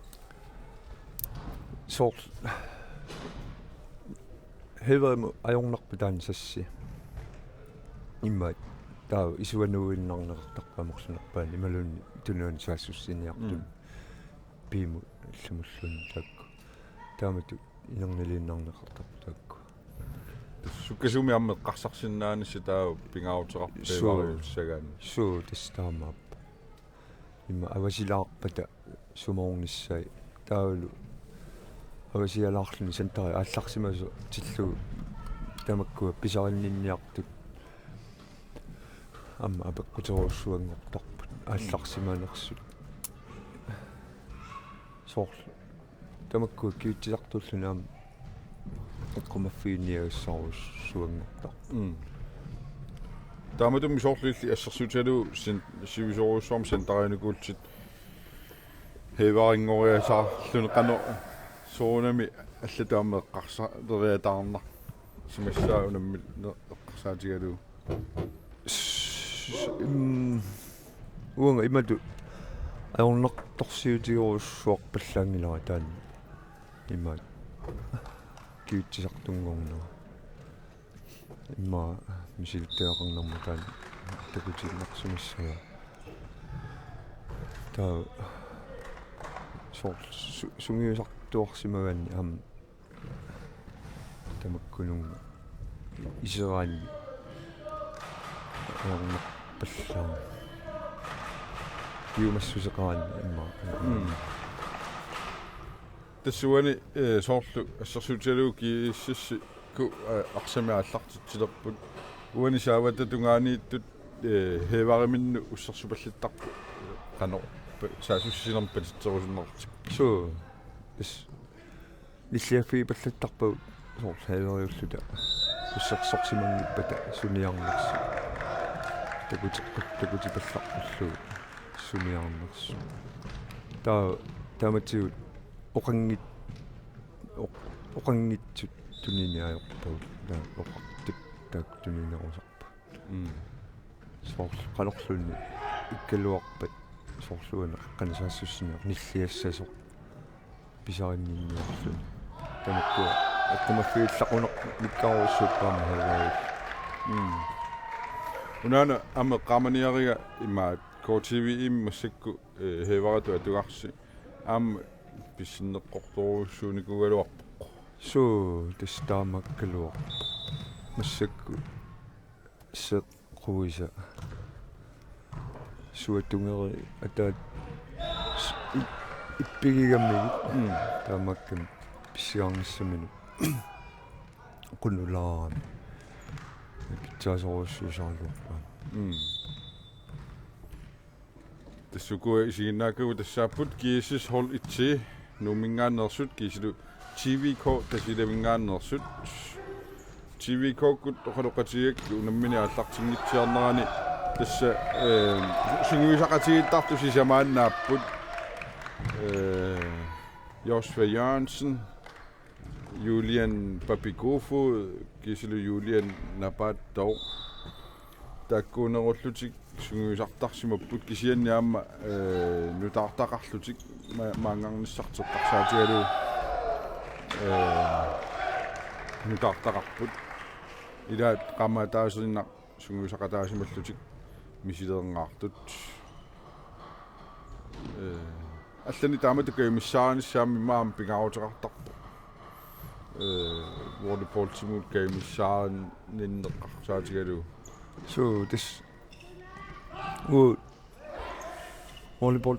Soorlu Heivarimut ajornarpat taanna sassi. Immaqa taava isuanuinnarneqartarpoq amerlanerpaani imaluunniit tunuani saassussiniartut. Mm. Piimut illimulluunniit taakku. Taamatut inerniliinnarneqartarpoq taakku. Sukkasuumik aamma eqqarsarsinnaanissaq taava pingaaruteqarpoq. Suu. Heivarisagaanni. Suu, tassa taamaappoq. Immaqa avasilaarpata sumoornissai taavalu avasialaarluni centeri aallarsimasoq tillugu tamakkua pisarinninniartut aamma apeqquterujussuanngortarput aallarsimanersut. Soorlu tamakkua kigutsisartuulluni aamma eqqumaffiginniagassaarujussuanngortarput. Mm. Taamatummi soorlu illit assersuutigalugu sen-, sivisoorujussuarmik centerinikuullutit Heivarinngoriasaarluni qanoq soorunami allatut aamma eqqarsareriataarnarsimassavat unammillu eqqarsaatigalugu. S-, im-, uanga imatut ajornartorsiutigerujussuarpallaanngilara taanna. Imaat kigutsisartunngornera. Immaqa misilittagaqarnermut taanna takutiinnarsimassagaa. Taava soorlu su-, sungiusartuarsimagaanni aamma tamakkununnga iseraanni ajornarpallaarneq. Piumassuseqaraanni immaqa. Mm. Tassa uani, eh, soorlu assersuutigalugu GSS-ikkut, eh, arsamik aallartitsilerput. Uani Saavatta tungaaniittut, eh, Heivariminnut ussersupallattarput, eh, qanoq pa-, saassussinermik patitserusunnertik. Suu. Tassa nilliaffigipallattarpagut soorlu Heivariulluta ussersorsimanngippata suniarnersut. Takuteqqut-, takutipallarpullu suniarnersut. Taava taamatigut oqanngit-, oq-, oqanngitsut tuniniarpagut, taava oqartut taakku tuninerusarput. Mm. Soorlu qanorluunniit ikkaluarpat soorlu una qeqqani saassussiniarneq nilliassasoq pisarinninniarluni. Tamakkua eqqumaffigillaqqunarnikkaarujussuupput aamma Heivarit. Mm. Unaana aamma eqqaamaniariga imaat K T V-mi massakkut, eh, Heivaritut atugarsi aamma pissinneqqortorujussuunikuugaluarpoq. Suu, tassa taamaakkaluarpoq. Massakkut seqquisa suatungeri ataat s-, i-, ippigigamigit. Mm. Taamaakkami pissiarnissaminut qunulaarami pitsaasorujussuusaraluarpaa. Mm. Sukuat isiginnaakkagut tassaapput G S S hold et C Nuumminngaanneersut kisianni T V K Tasiilamingaanneersut. T V K-kkut oqaloqatigaakka unammineq aallartinngitsiarnerani tassa, eh, sungiusaqatigiittartut sisamaannaapput. Eh, Josva Jørgensen, Julian Papikofo, kisianni Julian Napato. Taakkuunerullutik sungiusartarsimapput kisianni aamma, eh, nutaartaqarlutik ma-, maanngarnissartik eqqarsaatigalugu, eh, nutaartaqarput. Ilaat qaammat ataasiinnaq sungiusaqataasimallutik misileerunnaartut. Eh, allanik taamatut kajumissaarinissaat aamma pingaaruteqartarpoq. Eh, volleyballtimut kajumissaarineq eqqarsaatigalugu. Suu, tassa. Uu, volleyball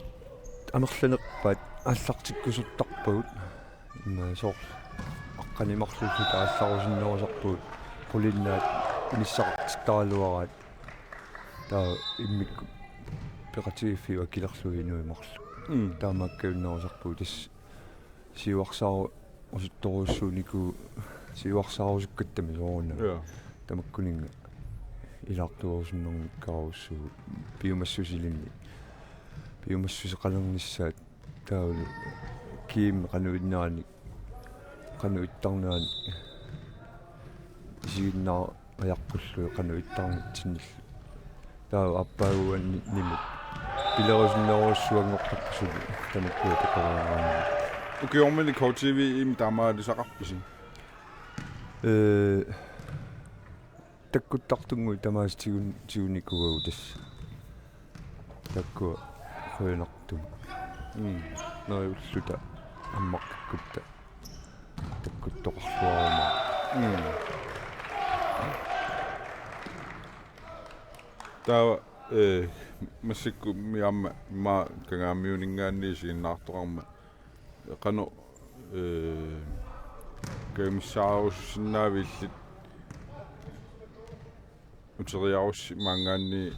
amerlanerpaat aallartikkusortarpagut. Immaqa soorlu aqqaneq-marlulluta aallarusunnerusarpugut qulinnaat inissaqartittaraluaraat. Taava immikkut peqatigiiffiup akilerlugu inuit marluk. Mm. Taamaakkajunnerusarpugut tassa siuarsaaru-, -rusuttorujussuunikuuvoq siuarsaarusukkatta soorunami. Ja. Tamakkuninnga ilaartuerusunnernikkaarujussuuvoq piumassusilinnik. Piumassuseqalernissaat taavalu kiimi qanoq inneranik, qanoq ittarneranik isiginnaariarpullu qanoq ittarnitsinnillu. Taava aappaaguani-, -nimut pilerusunnerujussuanngortarpoq suli tamakkua takoreeraanni. Ukiormanni K T V-mi taamaalisaqarpisi? Eh, takkuttartunnguit tamaasa tigun-, tigunikuuagut tassa. Takkua qujanartumik. Mm. Neriulluta ammartikkutta takkuttoqarluarumaarput. Mm. Taava, eh, massakkummi aamma immaqa Kangaamiuninngaanniit isiginnaartoqarmat. Qanoq, eh, kajumissaarusussinnaavit illit uteriarussi maanngaanniit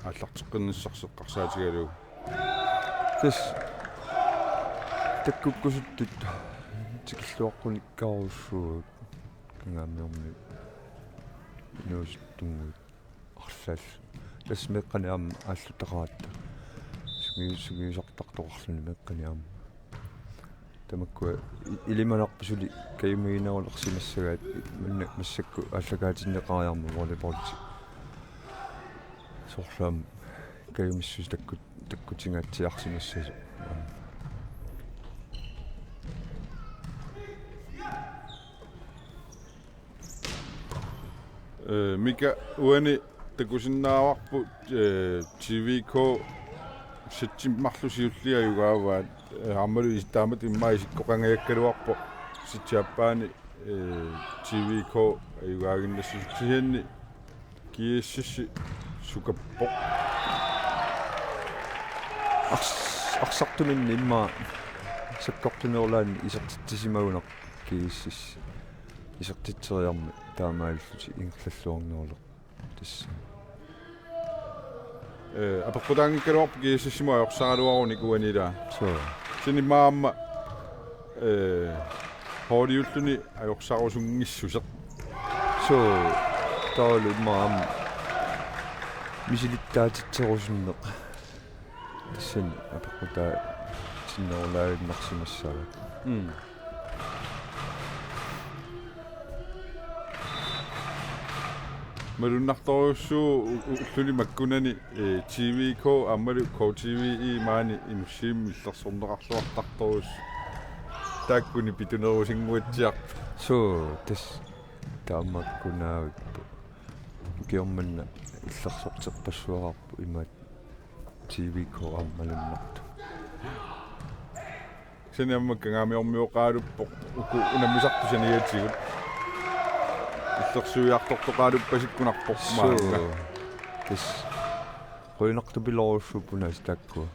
aallarteqqinnissarsi eqqarsaatigalugu? Tassa takkukkusuttut tikilluaqqunikkaarujussuupput Kangaamiormiut inuusuttunnguit arlallit. Tassa meeqqanik aamma aalluttaqaratta. Sungiu-, sungiusartartoqarluni meeqqanik aamma. Tamakkua i-, ilimanarpoq suli kajumiginerulersimassagaat, manna massakkut aallakaatinneqariarmat volleyballi. Soorlu aamma kajumissuseq takkut-, takkutingaatsiarsimassasoq. Eh, Mika, uani takusinnaavarput, eh, T V K settimik marluk siulliit ajugaavaat, eh, aammalu is-, taamatut immaqa isikkoqangajakkaluarpoq setti aappaani, eh, T V K ajugaaginnassasoq, kisianni G S S sukappoq. Ars-, arsartuminni immaqa sakkortunerulaannik isertitsisimagunarpoq G S S. Isertitseriarmat taamaalillutik ingerlalluarnerulerpoq tassa. Eh, apeqqutaanngikkaluarpoq G S S-imut ajorsaraluarunik uani ilaa. Suu. Kisianni aamma, eh, holdiulluni ajorsarusunngissuseq. Suu, taavalu immaqa aamma misilittaatitserusunneq. Tassani apeqqutaatinnerulaaginnarsimassaavat. Mm. Malunnartorujussuuvoq u-, u-, ulluni makkunani, eh, T V K aammalu K T V-i maani Inussivimmi illersorneqarluartartorujussuuvoq. Taakkuni pitunerusunnguatsiarput. Suu, tassa taamaakkunaavippoq. Ukiormanna illersorterpassuaqarpoq imaattoq T V K aamma malunnartoq. Kisianni aamma Kangaamiormioqaaluppoq uku unammisartut saniatigut. Illersuiartortoqaaluppasikkunarpoq maanga. Suu. Tassa. Qujanartupilorujussuupput aasiit taakkua.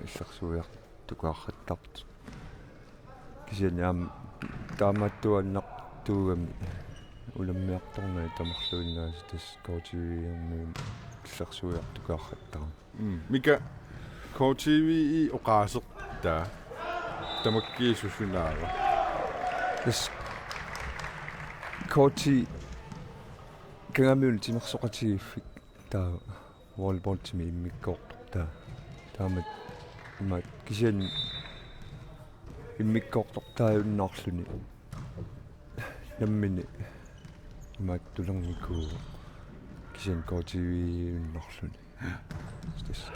Illersuiartoqaqqattartut. Kisianni aamma taamaattuaannartuugami unammiartorneri tamarluinnaasa tassa K T V-mi illersuiartoqaqqattara. Mm. Mika, K T V I oqaasertaa tamakkiisut sunaava? Tassa K T Kangaamiuni timersoqatigiiffik taava volleyballimi immikkoortortaa. Taamak imaak kisianni immikkoortortaajunnaarluni nammineq imaattulernikuu kisianni K T V-junnaarluni. Tassa.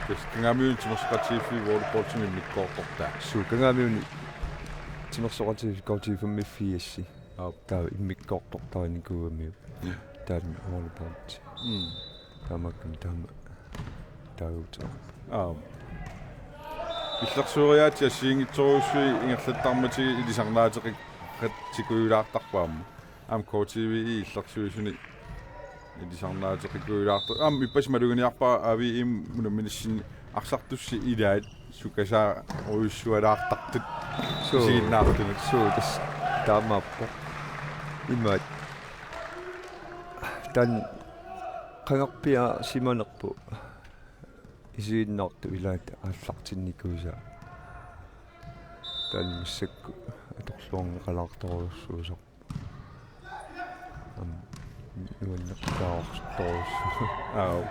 Tassa Kangaamiuni timersoqatigiiffik volleyballimi immikkoortortaa. Suu, Kangaamiuni timersoqatigiiffik K T V-mi fiassi. Aap. Taava immikkoortortaanikuugamik. Ja. Taanna volleyball. Mm. Taamakkami taama taaguuteqarpoq. Aap. Illersueriaatsit assigiinngitsorujussuit ingerlattarmatigit ilisarnaateqatikujulaartarput aamma. Aamma K T V-i illersuisuni ilisarnaateqikujulaartoq. Aamma ippassaq maluginiarpara A V E-mi unamminissinni arsartussi ilaat sukasaarujussualaartartut. Suu. Isiginnaartunut. Suu, tassa taamaappoq. Imaak. Taanna qangarpiaasimanerput isiginnaartut ilaat aallartinnikuusaat. Taanna massakkut atorluarneqalaartorujussuusarpoq. Aamma nuannertaartorujussuusoq. Aap.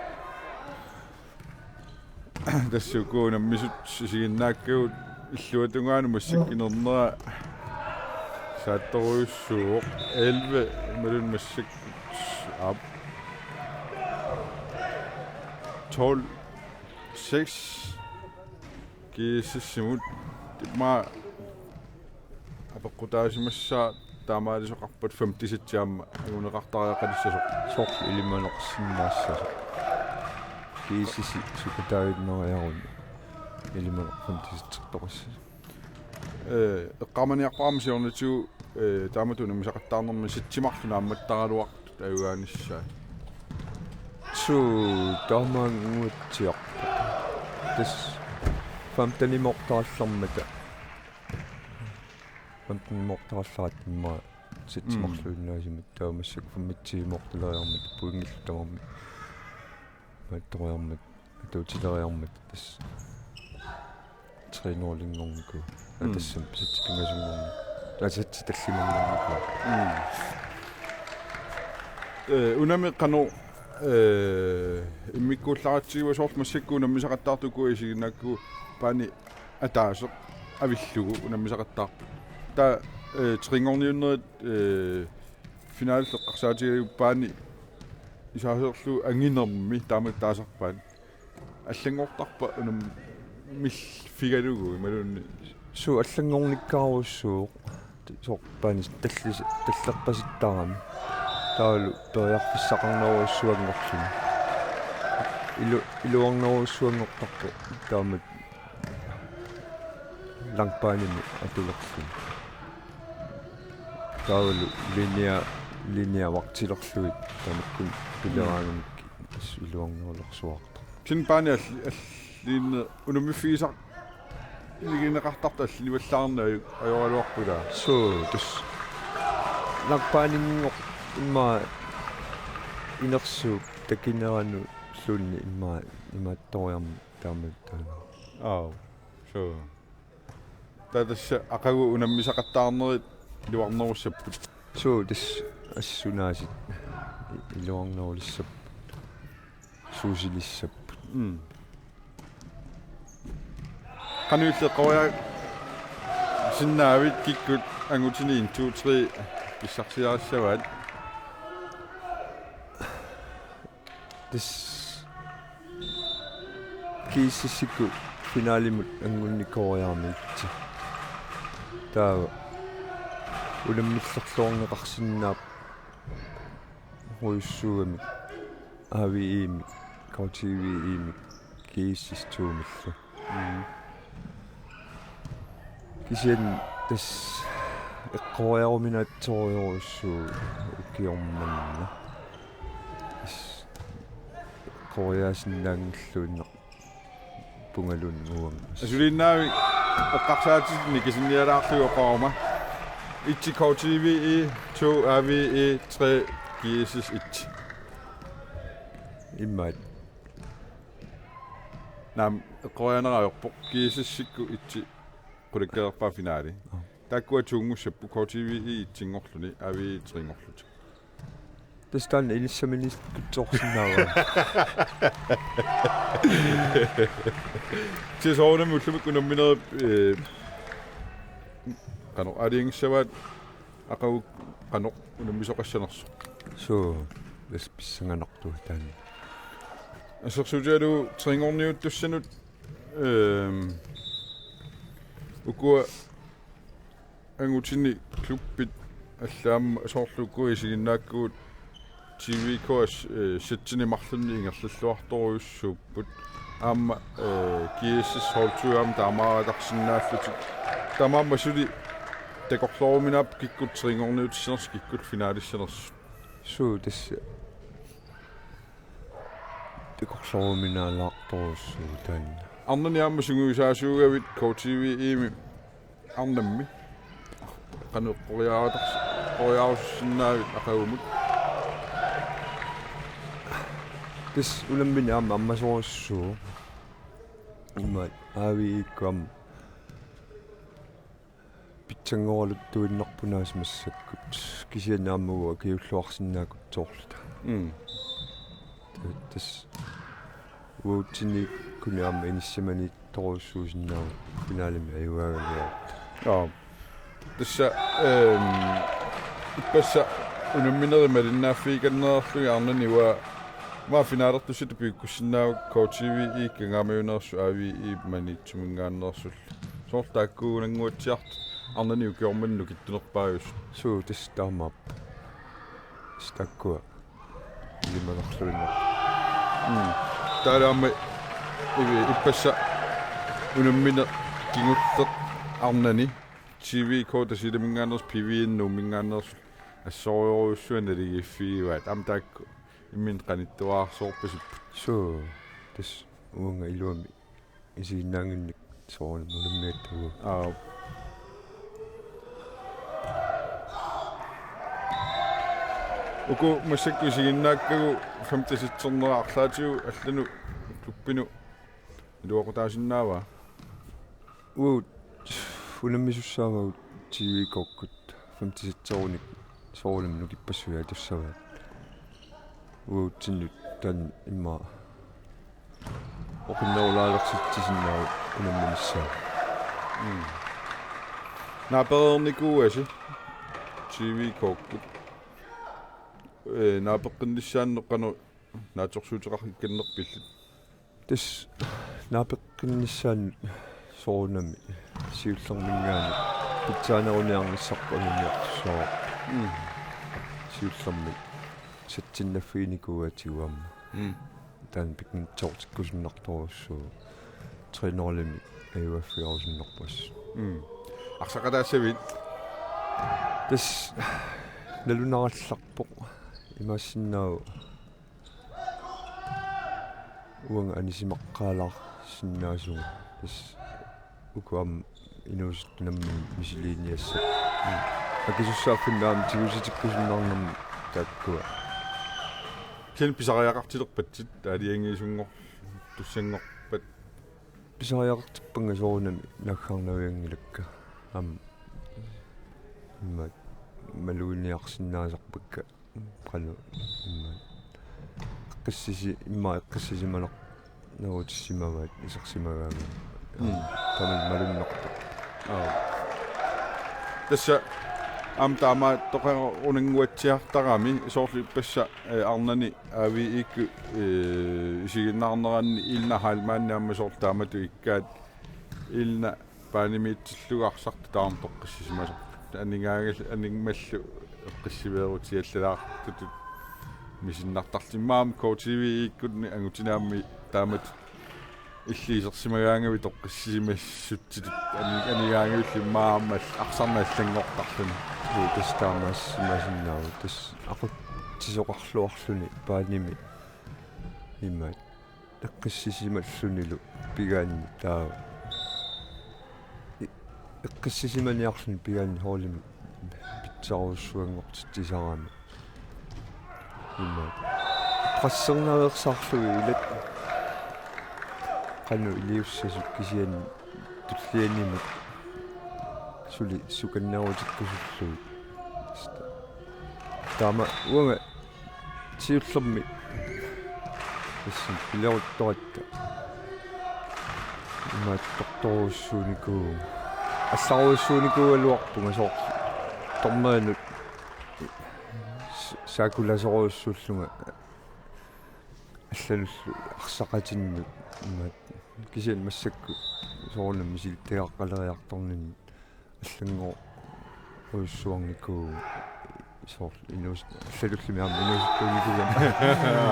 Tassa uku unammisut isiginnaakkagut illuatungaanut massakkut inernera saattorujussuuvoq. Elleve imaluunniit massakkut, aap, tolv seks. GSS-imut. Immaqa apeqqutaasimassaaq taamaalisoqarpat femtisitsi aamma anguneqartariaqalissasoq. Soorlu ilimaneqarsinnaassasoq. GSS-i sukataaginnariaruni ilimaneq femtisitsertoqassasoq. Ee, eqqaamaniarpara aamma siornatigut, ee, taamatut unammisaqattaarnermi setsimarlu naammattaraluartut ajugaanissaat. Suu, taamaannguatsiarpoq. Tassa femtenimoortarallarmata. Femtenimoortarallaramik immaqa setsimarluinnaasimat, mm, taava massakkut femogtyvemoortaleriarmata pointillu tamarmik. Mattoriarmat, atuutileriarmat tassa. Tre-nulinngornikuuvoq. Mm. Tassami setti pingasunngornikuuvoq. Aa, setti tallimanngornikuuvoq. Mm. Ee, unami qanoq, ee, immikkuullaratsigu soorlu massakkut unammisaqattaartut uku isiginnaakkagut paani ataaseq avillugu unammisaqattaarput. Taava, ee, tre-nngorniunnerit, ee, finalip eqqarsaatigalugu paani isaaserlugu anginermi taamak taasarpaat. Allanngortarpa unammilligalugu imaluunniit? Suu, allanngornikkaarujussuuvoq. Soorlu paani tallis-, tallerpasittarami. Taavalu periarfissaqarnerujussuanngorluni. Ilu-, iluarnerujussuanngortarpoq. Taamak langbanimi atulerluni. Taavalu linje, linje vagtilerlugit tamakkununnga pileraangamik tassa iluarnerulersuartarpoq. Kisianni paani all-, alliinneq unammiffigisarneqartartut allinivallaarneq aju-, ajoraluarput ilaa? Suu, tassa langbaninngortoq immaqa inersuup takineranulluunniit immaqa imaattoriarmat taamak taanna. Aap, suu. Taava tassa aqagu unammisaqattaarnerit iluarnerussapput. Suu, tassa assut sunaasiit i-, iluarnerulissapput. Suusilissapput. Mm. Qanoq illit eqqoriaasinnaavit, kikkut angutini en, to, tre pissarsiarissavaat? Tassa GSS-ikkut finalimut angunikooriaramikkit. Taava unammillerluarneqarsinnaarujussuugamik A V E-mik, K T V E-mik, GSS to-millu. Mm. Kisianni tassa eqqoriaruminaatsorujussuuvoq ukioq manna. Tassa eqqoriaasinnaanngilluinnarpungaluunniit uanga. Asuliinnaavik eqqarsaatitit nikisinnialaarlugit oqaruma. Et K T V E, to A V E, tre GSS et. Immaqa. Naamik, eqqorianeq ajorpoq, GSS-ikkut etsi qulakkeerpaa finaali. Aa. Taakkua toonngussapput, KTV etsinngorluni, A V E trinngorlutik. Tassa taanna inissaminiikutsoorsinnaavaa. Tassa soorunami ullumikkut unamminerit, eh, qanoq aalajangissavaat, aqagu qanoq unammisoqassanersoq. Suu, tassa pissanganartoq taanna. Assersuutigalugu trinngorniuttussanut, ehm, ukua angutini klubbit allaat aamma soorlu ukua isiginnaakkagut T V K-s, eh, sætsinik marlunnik ingerlalluartorujussuupput. Aamma, eh, GSS Hold to aamma taamaattarsinnaallutik. Taamaammat suli takorlooruminaapput kikkut trinngorniutissanersut, kikkut finaalissanersut. Suu, tassa takorlooruminaalaartorujussuuvoq taanna. Arnani aamma sungiusaasuugavit KTV-imi arnammi. Qanoq eqqoriaarutar-, eqqoriaarusussinnaavit aqagumut? Tassa unammineq aamma ammasorujussuuvoq. Immaqa A V E-ikkut aamma pitsanngoraluttuinnarput aasiit massakkut. Kisianni aamma uagut akiulluarsinnaakutsoorluta. Mm. Ta-, tassa uagutsinikkuni aamma inissamaniittorujussuusinnaavoq finaalimi ajugaagaluarutta. Aa. Tassa, ehm, ippassaq unamminerit malinnaaffigikanneerlugit arnani uanga, uanga finaalertussatut piukkussinnaavakka, KTV-ikkut Kangaamiuneersut, A V E-p Maniitsuminngaanneersullu. Soorlu taakkuugunnguatsiartut arnani ukioq manna nukittunerpaajusut. Suu, tassa taamaappoq. Tassa taakkua ilimanarluinnarput. Mm. Taava aamma ivi ippassaq unammineq kingulleq arnani T V K Tasiilaminngaanneersoq, P V N Nuumminngaanneersoq assorujussuaq naligiiffigivaat. Aamma taakku imminut qanittuararsuorpasipput. Suu, tassa uanga iluamik isiginnaannginnikku soorunami unammigatta uagut. Aap. Uku massakkut isiginnaakkagut femte sitsernerat arlaatigut allanut klubbinut iluaqutaasinnaavaa? Uagut unammisussaavagut T V K-kkut femte sitserunik soorunami nukippassuit atussavaat. Uagutsinnut taanna immaqa oqinnerulaalersitsisinnaavat unamminissaa. Mm. Naapereernikuuasi T V K-kkut? Ee, naapeqqinnissaanut qanoq naatsorsuuteqarikkannerpillit? Tassa naapeqqinnissaanut soorunami siullerminngaanniit pitsaaneruniarnissarput anguniartussaavoq. Mm. Siullermik satsinnaffiginikuuatigut aamma. Mm. Taanna pikkunitsoortikkusunnartorujussuuvoq. Tre nulimik ajugaaffigerusunnarpoq assut. Mm. Arsaqataassavit? Tassa nalunarallarpoq. Imaassinnaavoq uanga anisimaqqaalaarsinnaasunga. Tassa uku aamma inuusuttut nammineq misiliiniassat. Mm. Akisussaaffimmik aamma tigusitikkusunnarnermik taakkua. Kisianni pisariaqartilerpatsit, aalajangiisunngortussanngorpat? Pisariaqartippannga soorunami naaggaarnavianngilakka. Aamma immaqa maluginiarsinnaasarpakka. Qanoq immaqa eqqissisi-, immaqa eqqissisimanar-, nerutissimavaat isersimagaangama. Mm. Tamanna malunnarpoq. Aap. Tassa aamma taamaattoqarunannguatsiartarami soorlu ippassaq, eh, arnani A V E-kkut, eh, isiginnaarneranni Elna Heilmann aamma soorlu taamatut ikkaat, Elna paanimiitsillugu arsartut taama toqqissisimasoq. Anigaangal-, aningmallu eqqissiveerutiallalaartutut misinnartarlutik. Immaqa aamma KTV-ikkut angutini aamma taamatut illit isersimagaangavit toqqissisimassutsitut ani-, anigaangavit immaqa aamma arsarneq allanngortarluni. Juu, tassa taamaassimasinnaavoq. Tassa aqutsisoqarluarluni paanimi imaat eqqissisimallunilu pigaanni taava. E-, eqqissisimaniarluni pigaanni holdimik pitsarujussuanngortitsisarami. Immaqa pressernaveersaarlugit ilaat Anu iliussasut kisianni tullianimut suli sukannerutikkusullugit. Taama uanga siullermi tassani pileruttoratta imaattortorujussuunikuuvunga. Assarujussuunikuugaluarpunga soorlu dommerinut s-, saakulasorujussuullunga allanullu arsaqatinnut imaat kisianni massakkut soorunami misilittagaqaleriartorninni allanngorujussuarnikuuvugut soorlu inuus-, allatulli aamma inuusuttuunikuugami.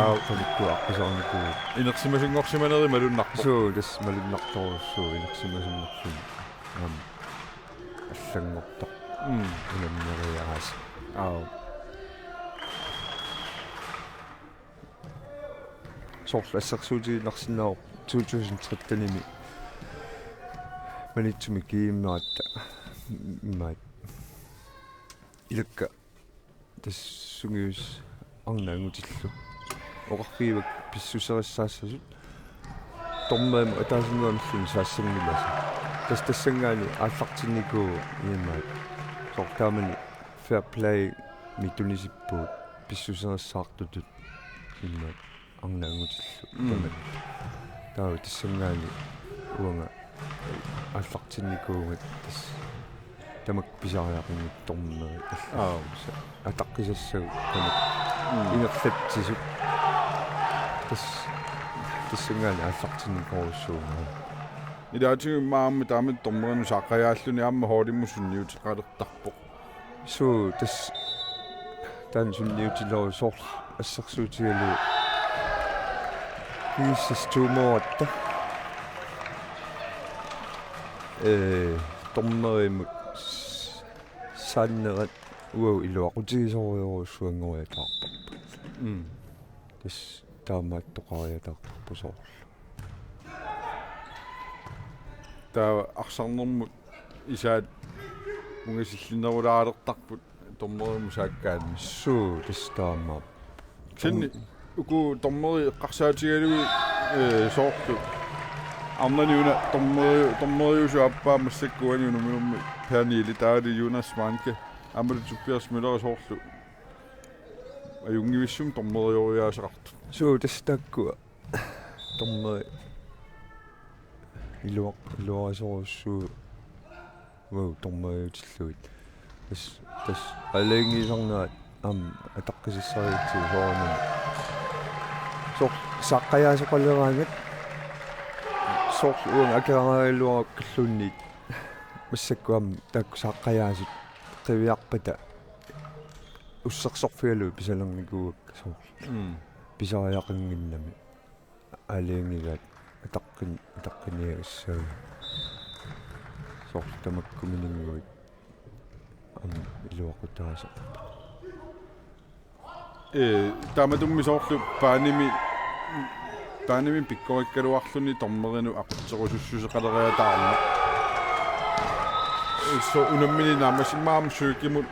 Aap. Tamakku aqqusaarnikuuvugut. Inersimasunngorsimaneri malunnarpoq. Suu, tassa malunnartorujussuuvoq inersimasunngorluni. Aamma allanngortoq. Mm. Unammeriaasi. Aap. Soorlu assersuutigiinnarsinnaavoq to tusind tretten-imi Maniitsumi G M-eratta imaat. Ilakka tassa sungiusi arnat angutillu oqarfigivakkit pissuserissaassasoq dommerimut ataasinngornerluni saassanngilasi. Tassa tassanngaanniit aallartinnikuuvoq imaat. Soorlu taamani fair play-mi tunisippugut pissuserissaartutut imaat arnat angutillu. Mm. Tamat. Taava tassanngaanniit uanga aallartinnikuuvunga tassa tamakku pisariaqanngitsut dommerit. Aap. Ataqqisassagut tamakku. Mm. Ingerlatsisut. Tassa tassanngaanniit aallartinnikorujussuuvunga. Ilaatigut immaqa aamma taamatut dommerinut saaqqajaalluni aamma holdimut sunniuteqalertarpoq. Suu, tassa taanna sunniutileruvoq soorlu assersuutigalugu. Kiissas tuumooratta. Ee, dommerimut s-, saannerat uagut iluaqutigisorujussuanngoriataarparput. Mm. Tassa taamaattoqariataartarpoq soorlu. Taava arsarnermut isaat ungasillinnerulaalertarput dommerimut saakkaanni. Suu, tassa taamaappoq. Kisianni uku dommeri eqqarsaatigalugit, ee, soorlu arnani una dommeri-, dommeriusoq aappaa massakkut uani unamminermi Pernille, taavalu Jonas Manke, aammalu Tobias Møller soorlu ajunngivissumik dommerioriaaseqartut. Suu, tassa taakkua. Dommeri iluaq-, iluarisorujussuuvoq dommeriutillugit. Tassa, tassa aalajangiisarnerat aamma ataqqisassagutsigu soorunami. Soorlu saaqqajaasoqaleraangat soorlu uanga akeraaraluarakkalluunniit massakkut aamma taakku saaqqajaasut qiviarpata ussersorfigalugit pisalernikuuakka soorlu. Mm. Pisariaqannginnami. Aalajangigaat ataqqin-, ataqqiniagassagai. Soorlu tamakkuminnguit aamma iluaqutaasoq. Ee, taamatummi soorlu paanimi, paanimi pikkorikkaluarluni dommerinut aqutserusussuseqaleriataarneq. Ee, so unammineq naammassimaarmat suikimut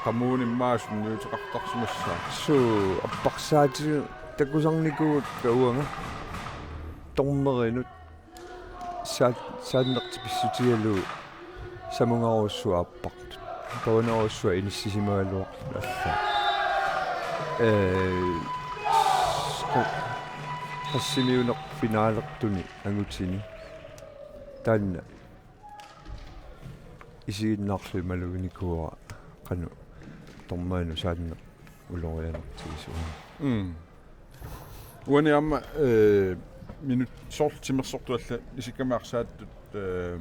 qamuunimmaa sunniuteqartarsimassaaq. Suu, apparsaatigut takusarnikuuakka uanga. Dommerinut saat-, saannertik pissutigalugu samungarujussuaq aappartut. Paunarujussuaq inissisimagaluarluni alla. Ee, qa-, qassimiuneq finalertuni angutini. Taanna isiginnaarlugit maluginikuuara qanoq dommerinut saanneq ulorianartigisoq. Mm. Uani aamma, ee, minut-, soorlu timersortut allat isikkamik arsaattut, ee,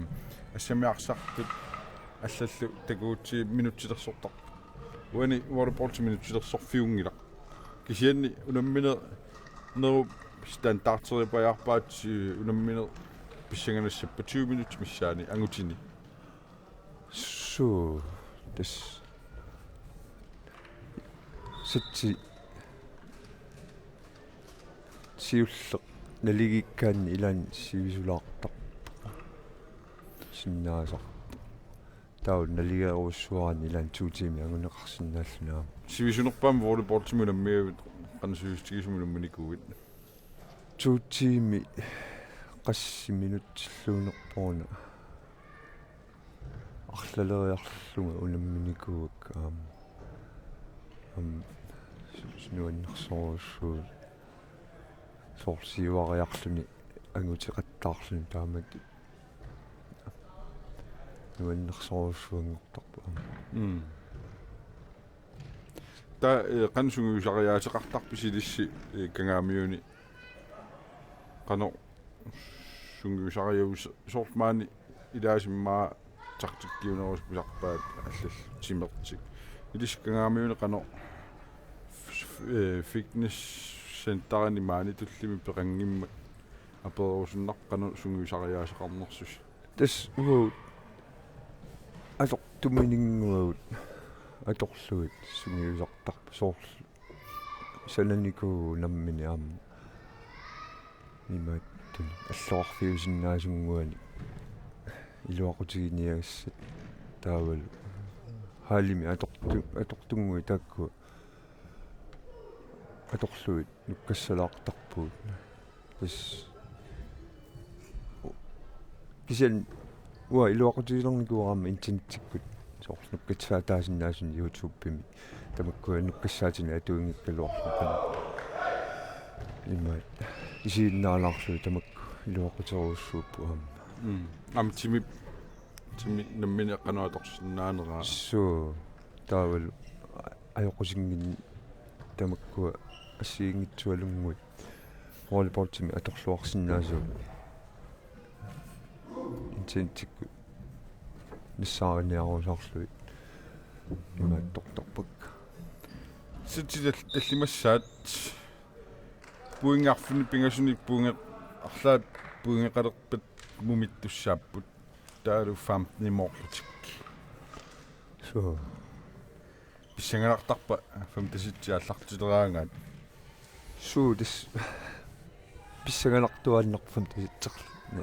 assammik arsartut allallu takugutsigu minutsilersortarput. Uani volleyball minutsilersorfiunngilaq. Kisianni unamminerup standardiupajaarpaat, ee, unammineq pissanganassapput tyve minutsit missaanni angutini. Suu, tassa satsi siulleq naligiikkaanni ilaanni sivisulaartarpoq. Sinnaasarpoq. Taava naligerujussuaraanni ilaanni to tiimit anguneqarsinnaalluni aamma. Sivisunerpaamik volleyballimi unammigavit qanoq sivisutigisumik unamminikuuit? To tiimi qassit minutsilluunnerpoq una arlaleriarlunga unamminikuuakka, aamma, aamma, su-, su-, nuannersorujussuuvoq, soorlu siuariarluni anguteqattaarluni taamatut nuannersorujussuanngortarpoq aamma. Mm. Taava, eh, qanoq sungiusariaateqartarpisi ilissi, eh, Kangaamiuni? Qanoq sungiusariaaseq, soorlu maani ilaasa immaqa taktikkiunerusarpaat allallu timertik. Ilissi Kangaamiuni qanoq f-, f-, eh, fitnesscenterini maani tulliani peqanngimmat apererusunnarpoq qanoq sungiusariaaseqarnersusi? Tassa uagut atortuminnguagut atorlugit sungiusartarput, soorlu sananikuuvugut nammineq aamma imaattunik alluarfiusinnaasunnguanik iluaqutiginiagassat, taavalu hallimi atortu-, atortunnguit taakkua atorlugit nukkassalaartarpugut. Tassa kisianni uanga iluaqutigilernikuuara aamma internettikkut soorlu nukkassaataasinnaasunik YouTubemi, tamakkua nukkassaatinik atuinngikkaluarluni qanoq imaattoq isiginnaalaarlugit, tamakku iluaquterujussuupput aamma. Mm. Aamma timi, timi nammineq qanoq atorsinnaaneraa. Suu, taavalu ajoqusinnginneq, tamakkua assigiinngitsualunnguit volleyballimi atorluarsinnaasugut internettikkut nassaariniarusaarlugit imaattortarpakka. Sætsit tal-, tallimassaat pointit arfineq-pingasunit pointit arlaat pointeqalerpat mumittussaapput. Taavalu femten moorlutik. Suu. Pissanganartarpa femten sætsit aallartileraangaat? Suu, tassa pissanganartuaannarpoq femten sætsit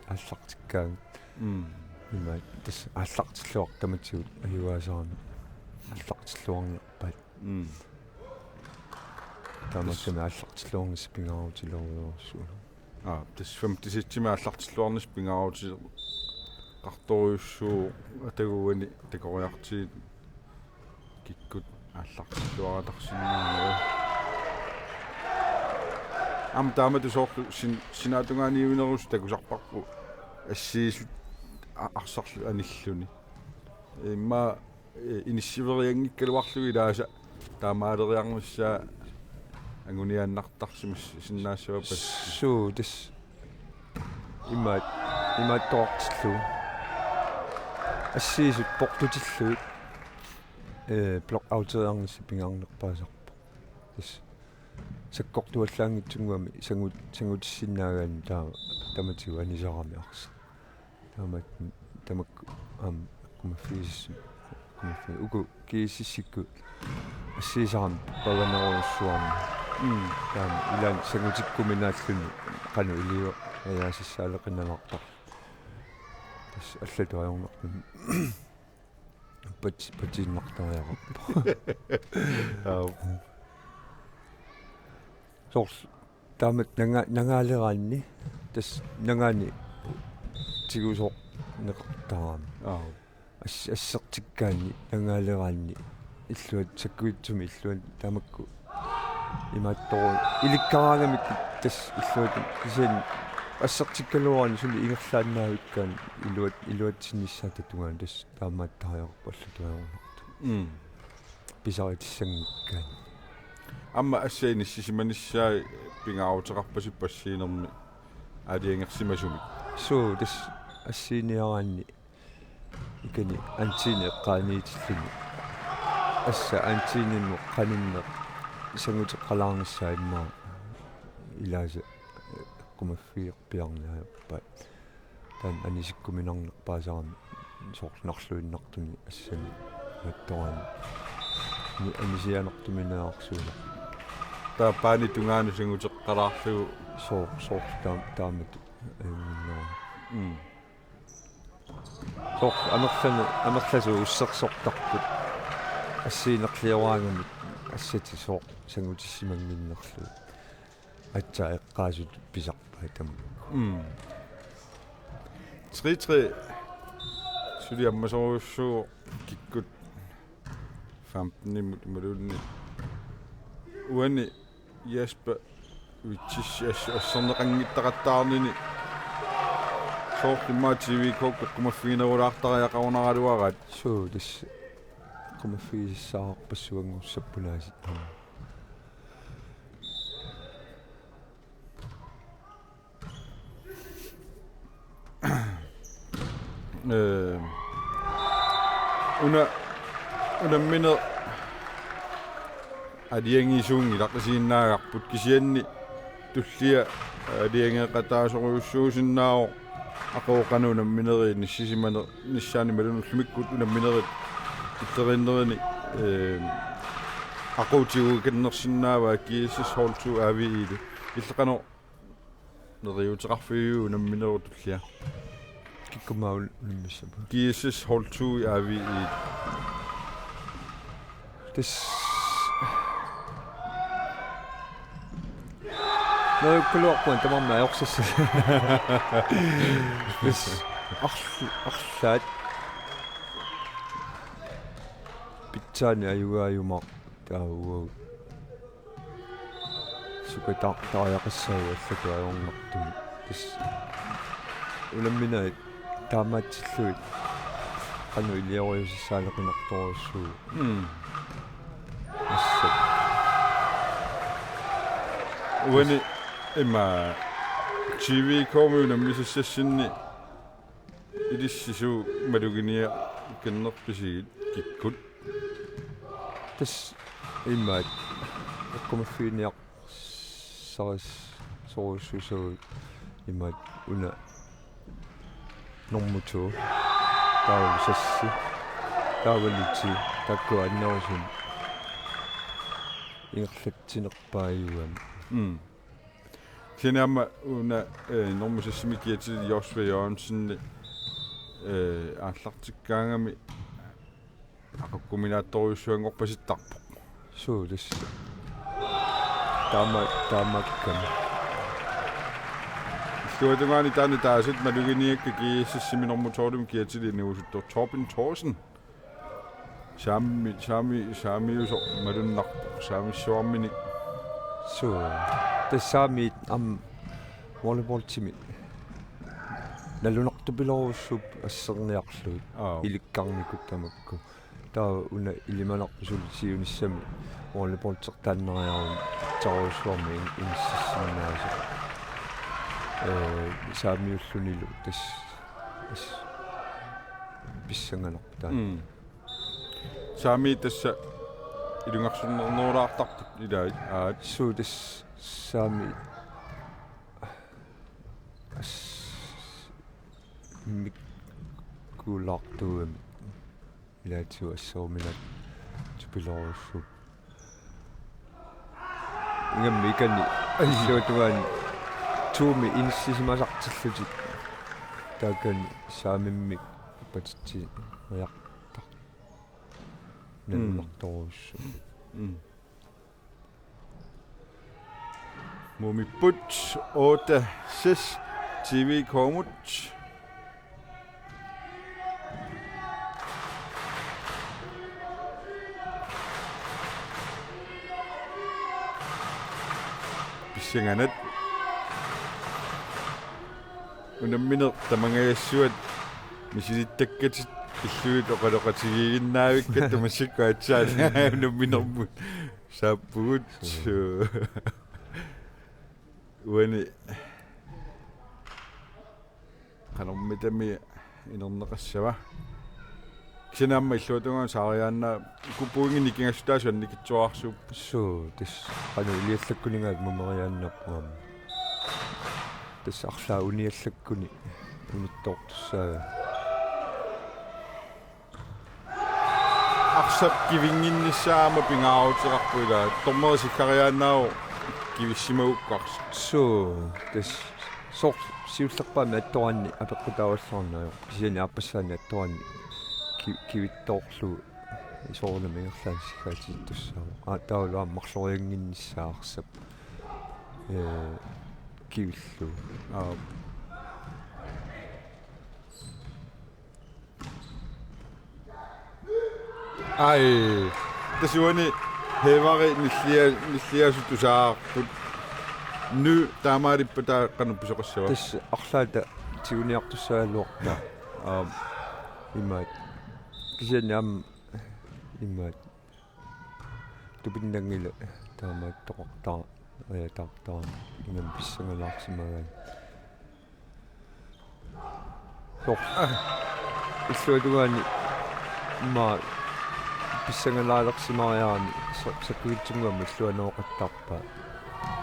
aallartikkaangat. Mm. Imaattoq tassa aallartilluartut tamatigut ajugaasarami aallartilluarnerpaat. Mm. Taamaattumik aallartilluarnissaq pingaarutilerujussuuvoq. Aa, tassa femten sætsimik aallartilluarnissaq pingaarutileqartorujussuuvoq, ataguani takoriartigit kikkut aallartilluaratarsinnaanerat. Aamma taamatut soorlu sin-, sinaatungaaniuinerusut takusarparput assiisut a-, arsarlu anilluni. Immaqa, eh, inissiverianngikkaluarlugit ilaasa taamaaleriarnissaa anguniaannartarsimassinnaassavappat? Suu, tassa imaat-, imaattoqartillugu. Assiisut portutillugit, eh, blockouteriarnissaq pingaarnerpaasarpoq. Tassa sakkortuallaanngitsunnguamik sangut-, sangutissinnaagaanni taava tamatigut anisarami arsaq. Taamaat-, tamakku aamma eqqumaffigisassi-, eqqumaffi-, uku G S S-ikkut assiisarami pavanerujussuarmi. Mm. Taama ilaanni sangutikkuminaalluni qanoq iliuuseqqinnalaartarlutik. Tassa allatut ajornartumik pat-, patiinnartariaqarpoq. Aap. Soorlu taamatut nanga-, nangaaleraanni, tassa nangaani tigusoorneqartaraami. Aap. As-, assertikkaanni nangaaleraanni illuat sakkuitsumik illuat tamakku imaattoq ilikkaraangamikku tassa illuat kisianni assertikkaluaraanni suli ingerlaannaavikkaanni iluat-, iluatsinnissaata tungaanut tassa taamaattariaqarpoq allatut ajornartumik. Mm. Pisaritissanngikkaanik. Aamma assaat inissisimanissaat pingaaruteqarpasi passiinermi aalajangersimasumik? Suu, tassa assiiniaraanni ikani antenne eqqaaniitilluni. Assat antennimut qaninneq sanguteqqalaarnissaa immaqa ilaasa eqqumaffigerpiarneq ajorpaat. Taanna anisikkuminarnerpaasarami soorlu narluinnartuni assani mattoraani. Ni-, anisianartuminaarsuuneq. Taava paani tungaanut sanguteqqalaarlugu. Soo-, soorlu taam-, taamatut ajunngilluinnarami. Mm. Soorlu amerlani-, amerlasuut ussersortarput assiinerlioraangamik assatit soorlu sangutissimannginnerlugit. Aatsaat eqqaasut pisarpaat tamakku. Mm. Tre tre. Suli ammasorujussuuvoq kikkut femtenimut imaluunniit. Uani Jesper Vitsis as-, asserneqanngittaqattaarnini. Soorlu immaqa T V K eqqumaffiginerulaartariaqarunaraluaraat. Suu, tassa eqqumaffigisassaqarpassuanngorsapput aasiit. Ee, una, unammineq aalajangiisuunngilaq isiginnaagarput kisianni tullia aalajangeeqataasorujussuusinnaavoq aqagu qanoq unamminerit inissisimaneq, inissisimaneq imaluunniit ullumikkut unamminerit itteriinnerini, ee, aqagu tiguikannersinnaavaa G S S Hold to A V E-lu. Illit qanoq neriuuteqarfigiviuk unamminerup tullia? Kikkut aamma un-, unammissapput? G S S Hold to A V E. Tassa. Neriukkaluarpunga tamarmik ajorsassat. Tassa arl-, arlaat. Pitsaaneq ajugaajumaarpoq taava uagut. Sukataaqqaariaqassaagut allatut ajornartumik. Tassa unamminerit taamaatsillugit qanoq iliorujussuussaaleqinartorujussuuvoq. Mm. Assut. Uani ima T V K-mi unammisassassinni ilissi suut maluginiakkannerpisigit kikkut? Tassa imaat eqqumaffigineqarsarissorujussuusugut imaat una normu to, taava sassi, taava luti, taakkua annerusumik ingerlatsinerpaajugamik. Mm. Kisianni aamma una, eh, normu sassimik kiatilinik Joshua Jørgensen, eh, aallartikkaangami aqukkuminaattorujussuanngorpasittarpoq. Suu, tassa. Taama-, taamaakkami. Illuatungaani taanna taasat maluginiakkat G S S-imi normu tolvimi kiatilinik inuusuttoq Torben Thorsen. Saami, saami, saamiusoq malunnarpoq, saamissuarminik. Suu. Tassa saamiit aamma volleyballtimi nalunartupilorujussuupput asserniarlugit. Aap. Ilikkarnikut tamakku. Taava una ilimanarpoq suli siunissami volleyballtertaannariarluni pitsarujussuarmik in-, inississinnaasoq. Ee, saamiullunilu tassa, tassa pissanganarpoq taanna. Mm. Saami tassa ilungersunnernerulaartarput ilaat, aat. Suu, tassa saami as-, mikkulaartuugami ilaatigut asseruminaatsupiloorujussuupput. Ingammik ikani illuatungaani to-mi inissisimasartillutik. Taakani saamimmik patitsiniartar-, mm, nalunartorujussuuvoq. Mm. Mumipput otte seks T V K-mut. Pissanganaq. Unammineq tamangajassuat misilittakkatit pillugit oqaloqatigiiginnaavikkatta massakkut aatsaat unamminermut saappugut. Suu. Uani qanormitami inerneqassava. Kisianni aamma illuatungaani saariaannaa, uku pointit nikingassutaasut annikitsuararsuupput. Suu, tassa qanoq iliallakkuninnga mumeriaannarpunga. Tassa arlaat uniallakkuni unittoortussaagaa. Arsap kivinnginnissaa aamma pingaaruteqarpoq, ilaa, dommeri sikkariaannaavoq kivissimagukku arsaq. Suu, tassa soorlu siullerpaamik attoraanni apeqqutaavallaarneq ajorpoq. Kisianni aappassaani attoraanni ki-, kivittoorlugu soorunami ingerlaannaq siggaatittussaavoq. Aa, taavalu aamma marloriannginnissaa arsap. ee, kivillu. Aap. Ai, tassa uani Heevari nillia-, nilliasut tusarput. Ny taamaalippata qanoq pisoqassava? Tassa arlaata tiguniartussagaluarpaa. Aap. Imaat. Kisianni aamma imaat. Tupinnanngilaq taamaattoqartara, ajataartara, ingammik pissangalaarsimagaanni. Soorlu illuatungaani immaqa pissangalaalersimariarami so-, sakkuitsunnguamik illuanooqattaarpaa.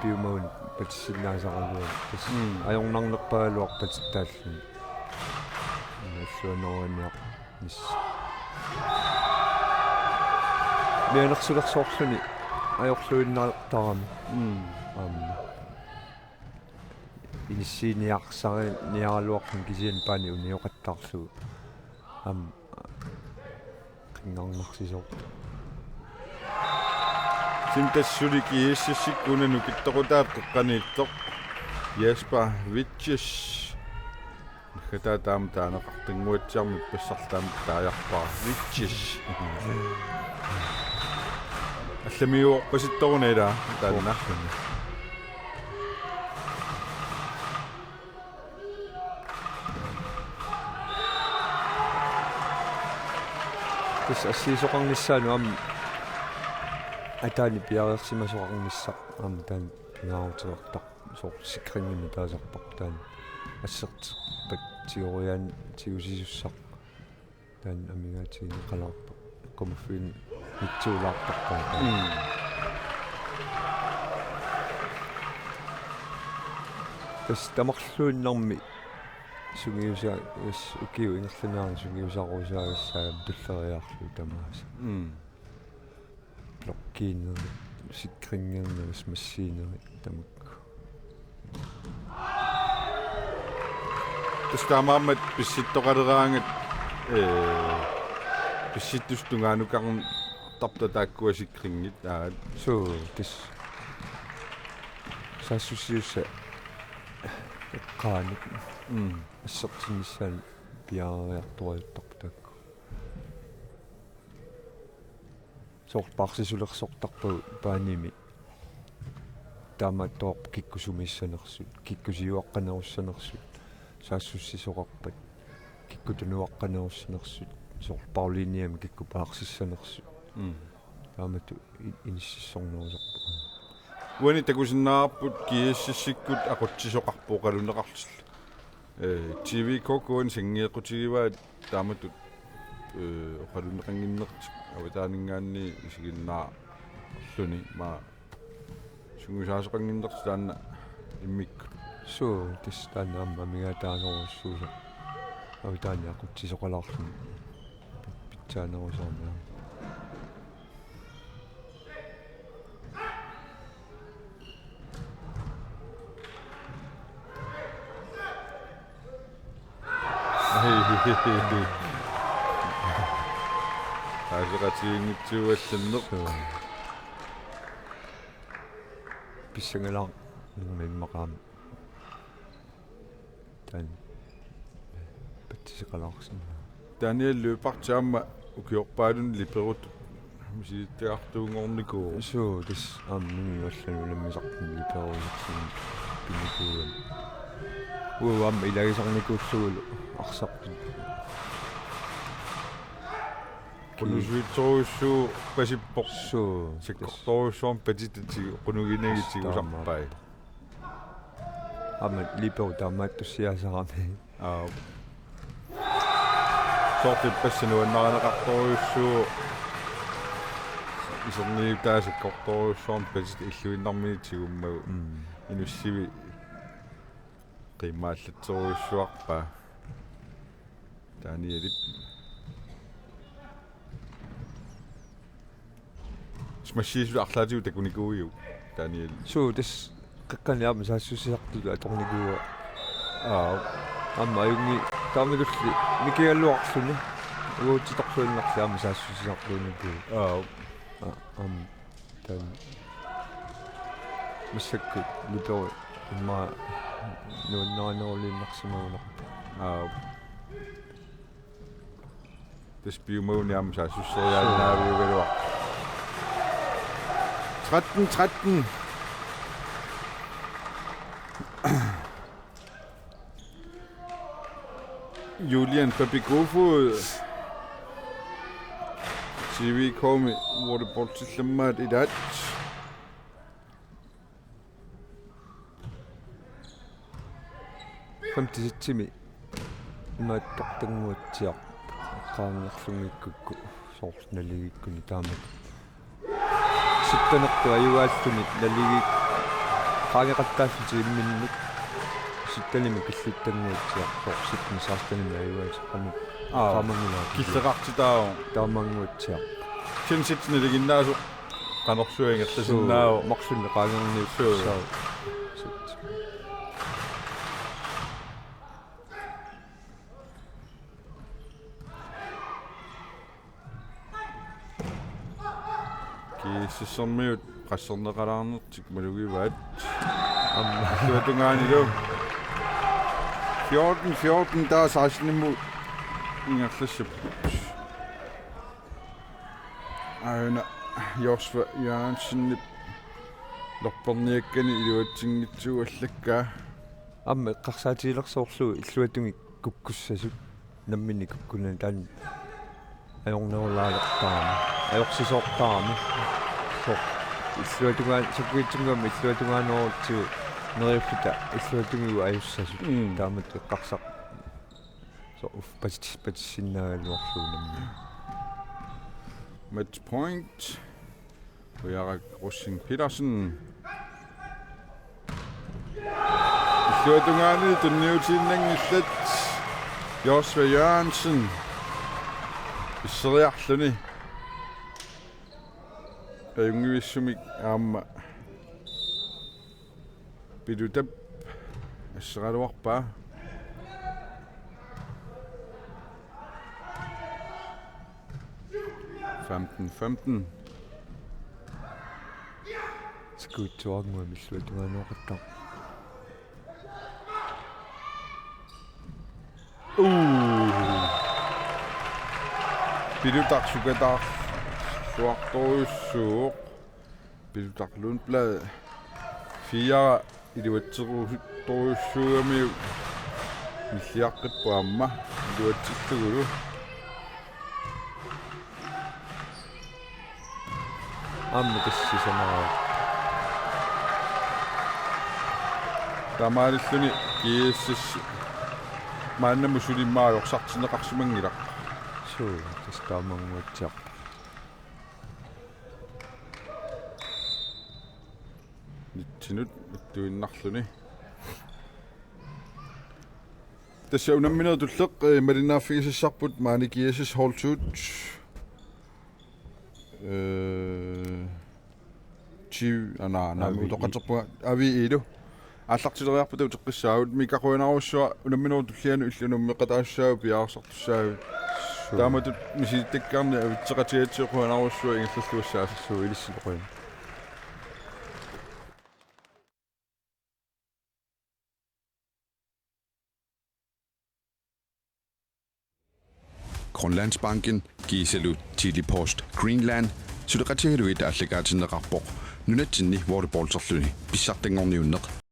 Piumagunik patissinnaasaraluaramik. Tassa mm. Ajornarnerpaagaluarpoq patittaalluni. Illuanooraniarnissaq. Mianersulersoorluni ajorluinnartarami. Mm. Aamma. Inissiiniarsariniaraluarluni kisianni paani unioqattaarlugu. Aamma. Qinngarnarsisoq. Kisianni tassa suli GSS-ikkut una nukittoqutaat qeqqaniittoq. Jasper Vitjes. Naggataa taama taaneqartunnguatsiarmat ippassarlu taama taajarpara. Vitjes. Allamiuorpasittoruna ilaa taanna. Tassa assigisoqarnissaanut aamma ataani piareersimasoqarnissaq aamma taanna pingaaruteqartarpoq soorlu sikringimik taasarparput taanna asserterpat tigoriaanni tigusisussaq taanna amigaatigineqalaarpoq. Qumaffiginitsuulaartarpaa. Mm. Tassa tamarluinnarmi sungiusa-, tassa ukiup ingerlanerani sungiusarusaagassaagami tulleriiaarlugu tamaasa. Mm. Blokkiinerit, sikringinerit, smassiinerit tamakku. Tassa taamaammat pissittoqaleraangat, ee, pissittussat tungaanukartarput taakkua sikringit aat. Suu, tassa. Saassussiussat eqqaanut. Mm. Assertinnissaanut piareeriartorujuttarput taakku. Soorlu paarsisulersortarpagut paanimi. Taamaattoq kikkut sumiissanersut, kikkut siuaqqanerussanersut, saassussisoqarpat, kikkut tunuaqqanerussanersut, soorlu bagliniami kikkut paarsissanersut. Mm. Taamatut i-, inississornerusarput. Uani takusinnaavarput GSS-ikkut aqutsisoqarpoq oqaluunneqarlutillu. Ee, T V K K-mi sanngeeqqutigivaa taamatut, ee, oqaluunneqannginnertik avataaninngaanniit isiginnaarluni maa sungiusaasoqannginnertik taanna immikkut. Suu, tassa taanna aamma amigaataasorujussuusoq. Avataani aqutsisoqalaarluni pitsaanerusoorami aamma. Aaseqatigiinngitsuugallanneq. Suu. Pissangalaarnermi immaqa aamma. Taanna patsiseqalaarsinnaavoq. Daniel Lyberth aamma ukiorpaalunni liberotut misilittagartuunngornikuuvoq. Suu, tassa aamma nungup allanut unammisartunut liberorusutsinnut pinikuugami. Uagut aamma ilagisarnikuullugulu arsartut. Qunusuitsorujussuuvoq pasippoq. Suu, tassa. Sakkortoorujussuarmik patitit tig-, qunuginagit tigusarpai. Aamma libero taamaattussiaasarami. Aap. Soorlu ippassaq nuannarineqartorujussuuvoq. Iserniutaasa sakkortoorujussuarmik patitit illuinnarmini tigummagu. Mm. Inussivik qiimmaallatsorujussuarpaa. Danielip. Smashiisut arlaatigut takunikuuiuk, Daniel? Suu, tassa qeqqani aamma saassussisartutut atornikuuara. Aap. Aamma ajunngilaq taamatulli mikigaluarluni. Uatsitorluinnarli aamma saassussisartuunikuuvoq. Aap. Aa, aamma. Taanna. Massakkut liberi immaqa nuannarineruliinnarsimagunarpoq. Aa. Tassa piumaguni aamma saassusseriaannaaviugaluarpoq. Tretten tretten. Julian Papikofod. T V K-mi volleyballtillammaat ilaat. Femte seksimi imaattortannguatsiaq eqqaannerlunngikkukku soorlu naligiikkuni taamak. Sittenertut ajugaalluni naligi qaangeqattaalluni imminnut sittenimi killittannguatsiaq soorlu sittenimi sekstenimi ajugaalluni. Aa, qaamanngilaat. Killeqartitaavoq. Taamannguatsiaq. Sinsit naliginnaasoq qanorsuaq ingerlasinnaavoq. Suu, marlunnik qaangerniuppassaaq. Suu. Sut. GSS-ermiut qasserneqalaarnertik malugivaat. Aamma. Illuatungaanilu. Fjorten fjorten, taava sekstenimut ingerlassapput. Aana Josva Jørgensenip lorperniakkani iluatsinngitsuullakka. Aamma eqqarsaatigilersoorlugu illuatungit kukkussasut namminneq kukkunani taanna ajornerulaaleqtaarami. Ajorsisoortaarami. Soorlu illuatungaa-, sukkuitsunnguamik illuatungaanerutsigu neriulluta illuatungigut ajussasut. Mm. Taamatut eqqarsar-, soorlu uffa patis-, patissinnaagaluarlugu namminneq. Match point. Ujarak Rosing Petersen. Illuatungaani tunniutiinnanngillat. Josva Jørgensen. Pisseriarluni. Ajunngivissumik aamma Pilutap asseraluarpaa. Femten femten. Skuutsuarnguamillu tungaanooqattaq. Uu. Pilutaq sukataarluartorujussuuvoq. Pilutaq Lundblad. Fire iluatserusuttorujussuugamiuk nilliaqqippoq aamma iluatsillugulu. Aamma tassa sisamara. Taamaalilluni GSS maannamut suli immaqa ajorsartinneqarsimanngilaq. Suu, tassa taamannguatsiaq. Nitsinut ittuinnarluni. Tassa unammineq tulleq, eh, malinnaaffigisassarput maani GSS hold to. Eh, tyve, ana, ana, Avi. Utoqqatserpunga, Avi Ilu. Aallartileriarpata uteqqissaagut, Mika, qujanarsuaq unamminerup tullianut illit unammeqataassavat piareersartussaavutit. Suu. Taamatut misilittakkaarni avitseqatigigatsigu qujanarsuaq ingerlalluassaasi. Suu, ilissi qujan. Grønlandsbanken, kiisalu Tele-Post Greenland, suleqatigalugit aallakaatinneqarpoq nunatsinni volleyballserluni pissartanngorniunneq.